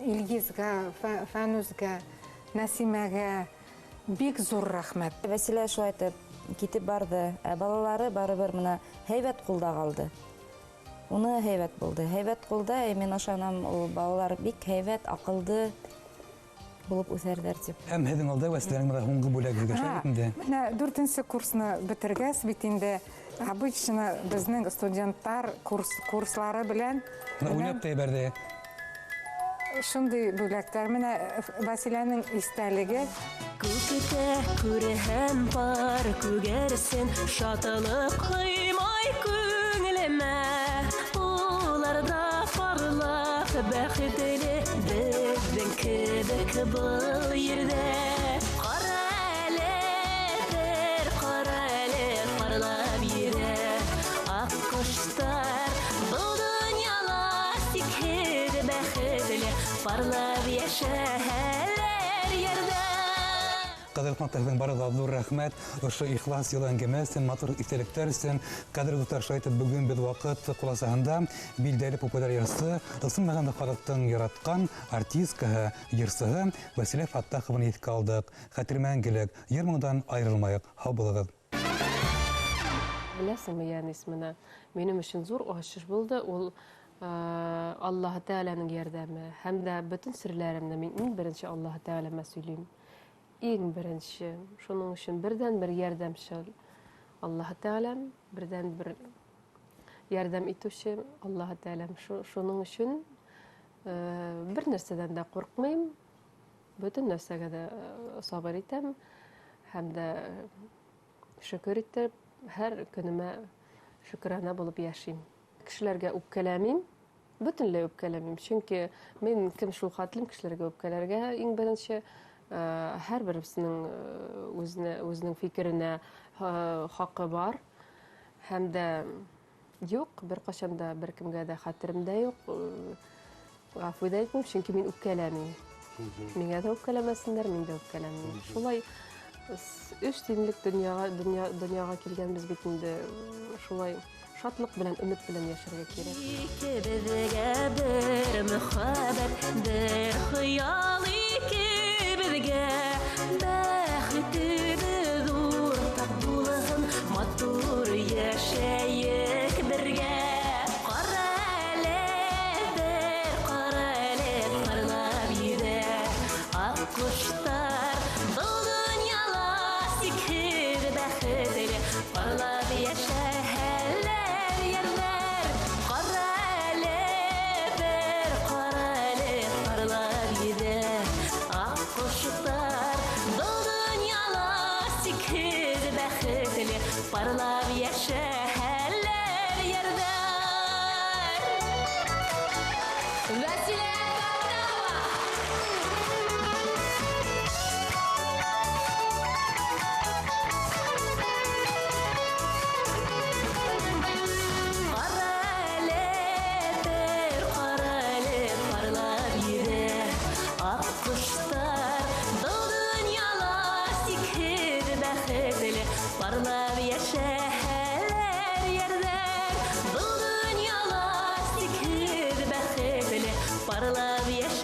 Илгизгә, Фәнүсгә, Нәсимәгә бик ҙур рәхмәт. Вәсилә шулай итеп китеп барҙы. Ә балалары барыбер менә һәйбәт ҡулда ҡалды. Уны һәйбәт булды. Һәйбәт ҡулда, мин ышанам, ул балалар бик һәйбәт, аҡылды булып үҫәрҙәр тип. Һәм һеҙҙең алда Вәсиләнең менә һуңғы бүләге һеҙгә бит инде. Менә 4-нсе курсны бөтөргәс бит инде обычно беҙҙең студенттар курслары белән уйнап та ебәрҙе. Шундай бүләктәр. Менә Вәсиләнең иҫтәлеге. Күктә күрһәм пар күгәрсен, шатлыҡ һыймай күңелемә. Уларҙа парлап бәхетле беҙҙең кебек был ерҙә. Ҡара әле, бер ҡара әле, парлап йөрә аҡҡоштар. Был донъяла сикһеҙ бәхетле парлап йәшәһәләр ерҙә. Ҡәҙерле ҡунаҡтар, һеҙҙең барығыҙға ҙур рәхмәт. Ошо ихлас йылы әңгәмә өсөн, матур иҫтәлектәр өсөн. Ҡәҙерле дуҫтар, шулай итеп бөгөн беҙ ваҡыт ҡуласаһында билдәле популяр йырсы, ысын мәғәнәлә халыҡтың яратҡан артисткаһы, йырсыһы Вәсилә Фаттахованы иҫкә алдыҡ. Хәтер мәңгелек, йыр моңдан айырылмайыҡ. Һау булығыҙ. Беләсеңме, Йәнис, менә минең өсөн ҙур асыш булды. Ул Аллаһы Тәғәләнең ярҙамы һәм дә бөтөн серләремде мин иң беренсе Аллаһы Тәғәләмә сөйләйем. Иң беренсе, шуның өсөн берҙән-бер ярҙамсы Аллаһы Тәғәләм, берҙән-бер ярҙам итеүсе Аллаһы Тәғәләм. Шуның өсөн бер нәрсәҙән дә ҡурҡмайым, бөтөн нәрсәгә дә сабыр итәм һәм дә шөкөр итеп һәр көнөмә шөкөрәнә булып йәшәйем. Кешеләргә үпкәләмәйем, бөтөнләй үпкәләмәйем, сөнки мин кем шул хәтлем кешеләргә үпкәләргә иң беренсе һәр беребеҙҙең үҙенең фикеренә хаҡы бар. Һәм дә юҡ, бер ҡасан да бер кемгә дә хәтерем дә юҡ, ғәфү ҙә итмәйем, сөнки мин үпкәләмәйем. Миңә ҙә үпкәләмәҫһендәр, мин дә үпкәләмәйем. Шулай өс тинлек донъяға килгәнбеҙ бит инде, шулай шатлыҡ белән, өмөт белән йәшәргә кәрәк. Икебеҙгә бер мөхәббәт, бер хыял икебеҙгә, бәхетебеҙ уртаҡ булһын, матур йәшәйек бергә. Ҡара әле, бер ҡара әле, парлап йөҙә аҡҡоштар. Был донъяла сикһеҙ бәхетле парлап йәшәһәләр йәрҙәр. Ҡара әле, бер ҡара әле, парлап йөҙә аҡҡоштар. Был Һеҙ бәхетле, парлап йәшәгеҙ.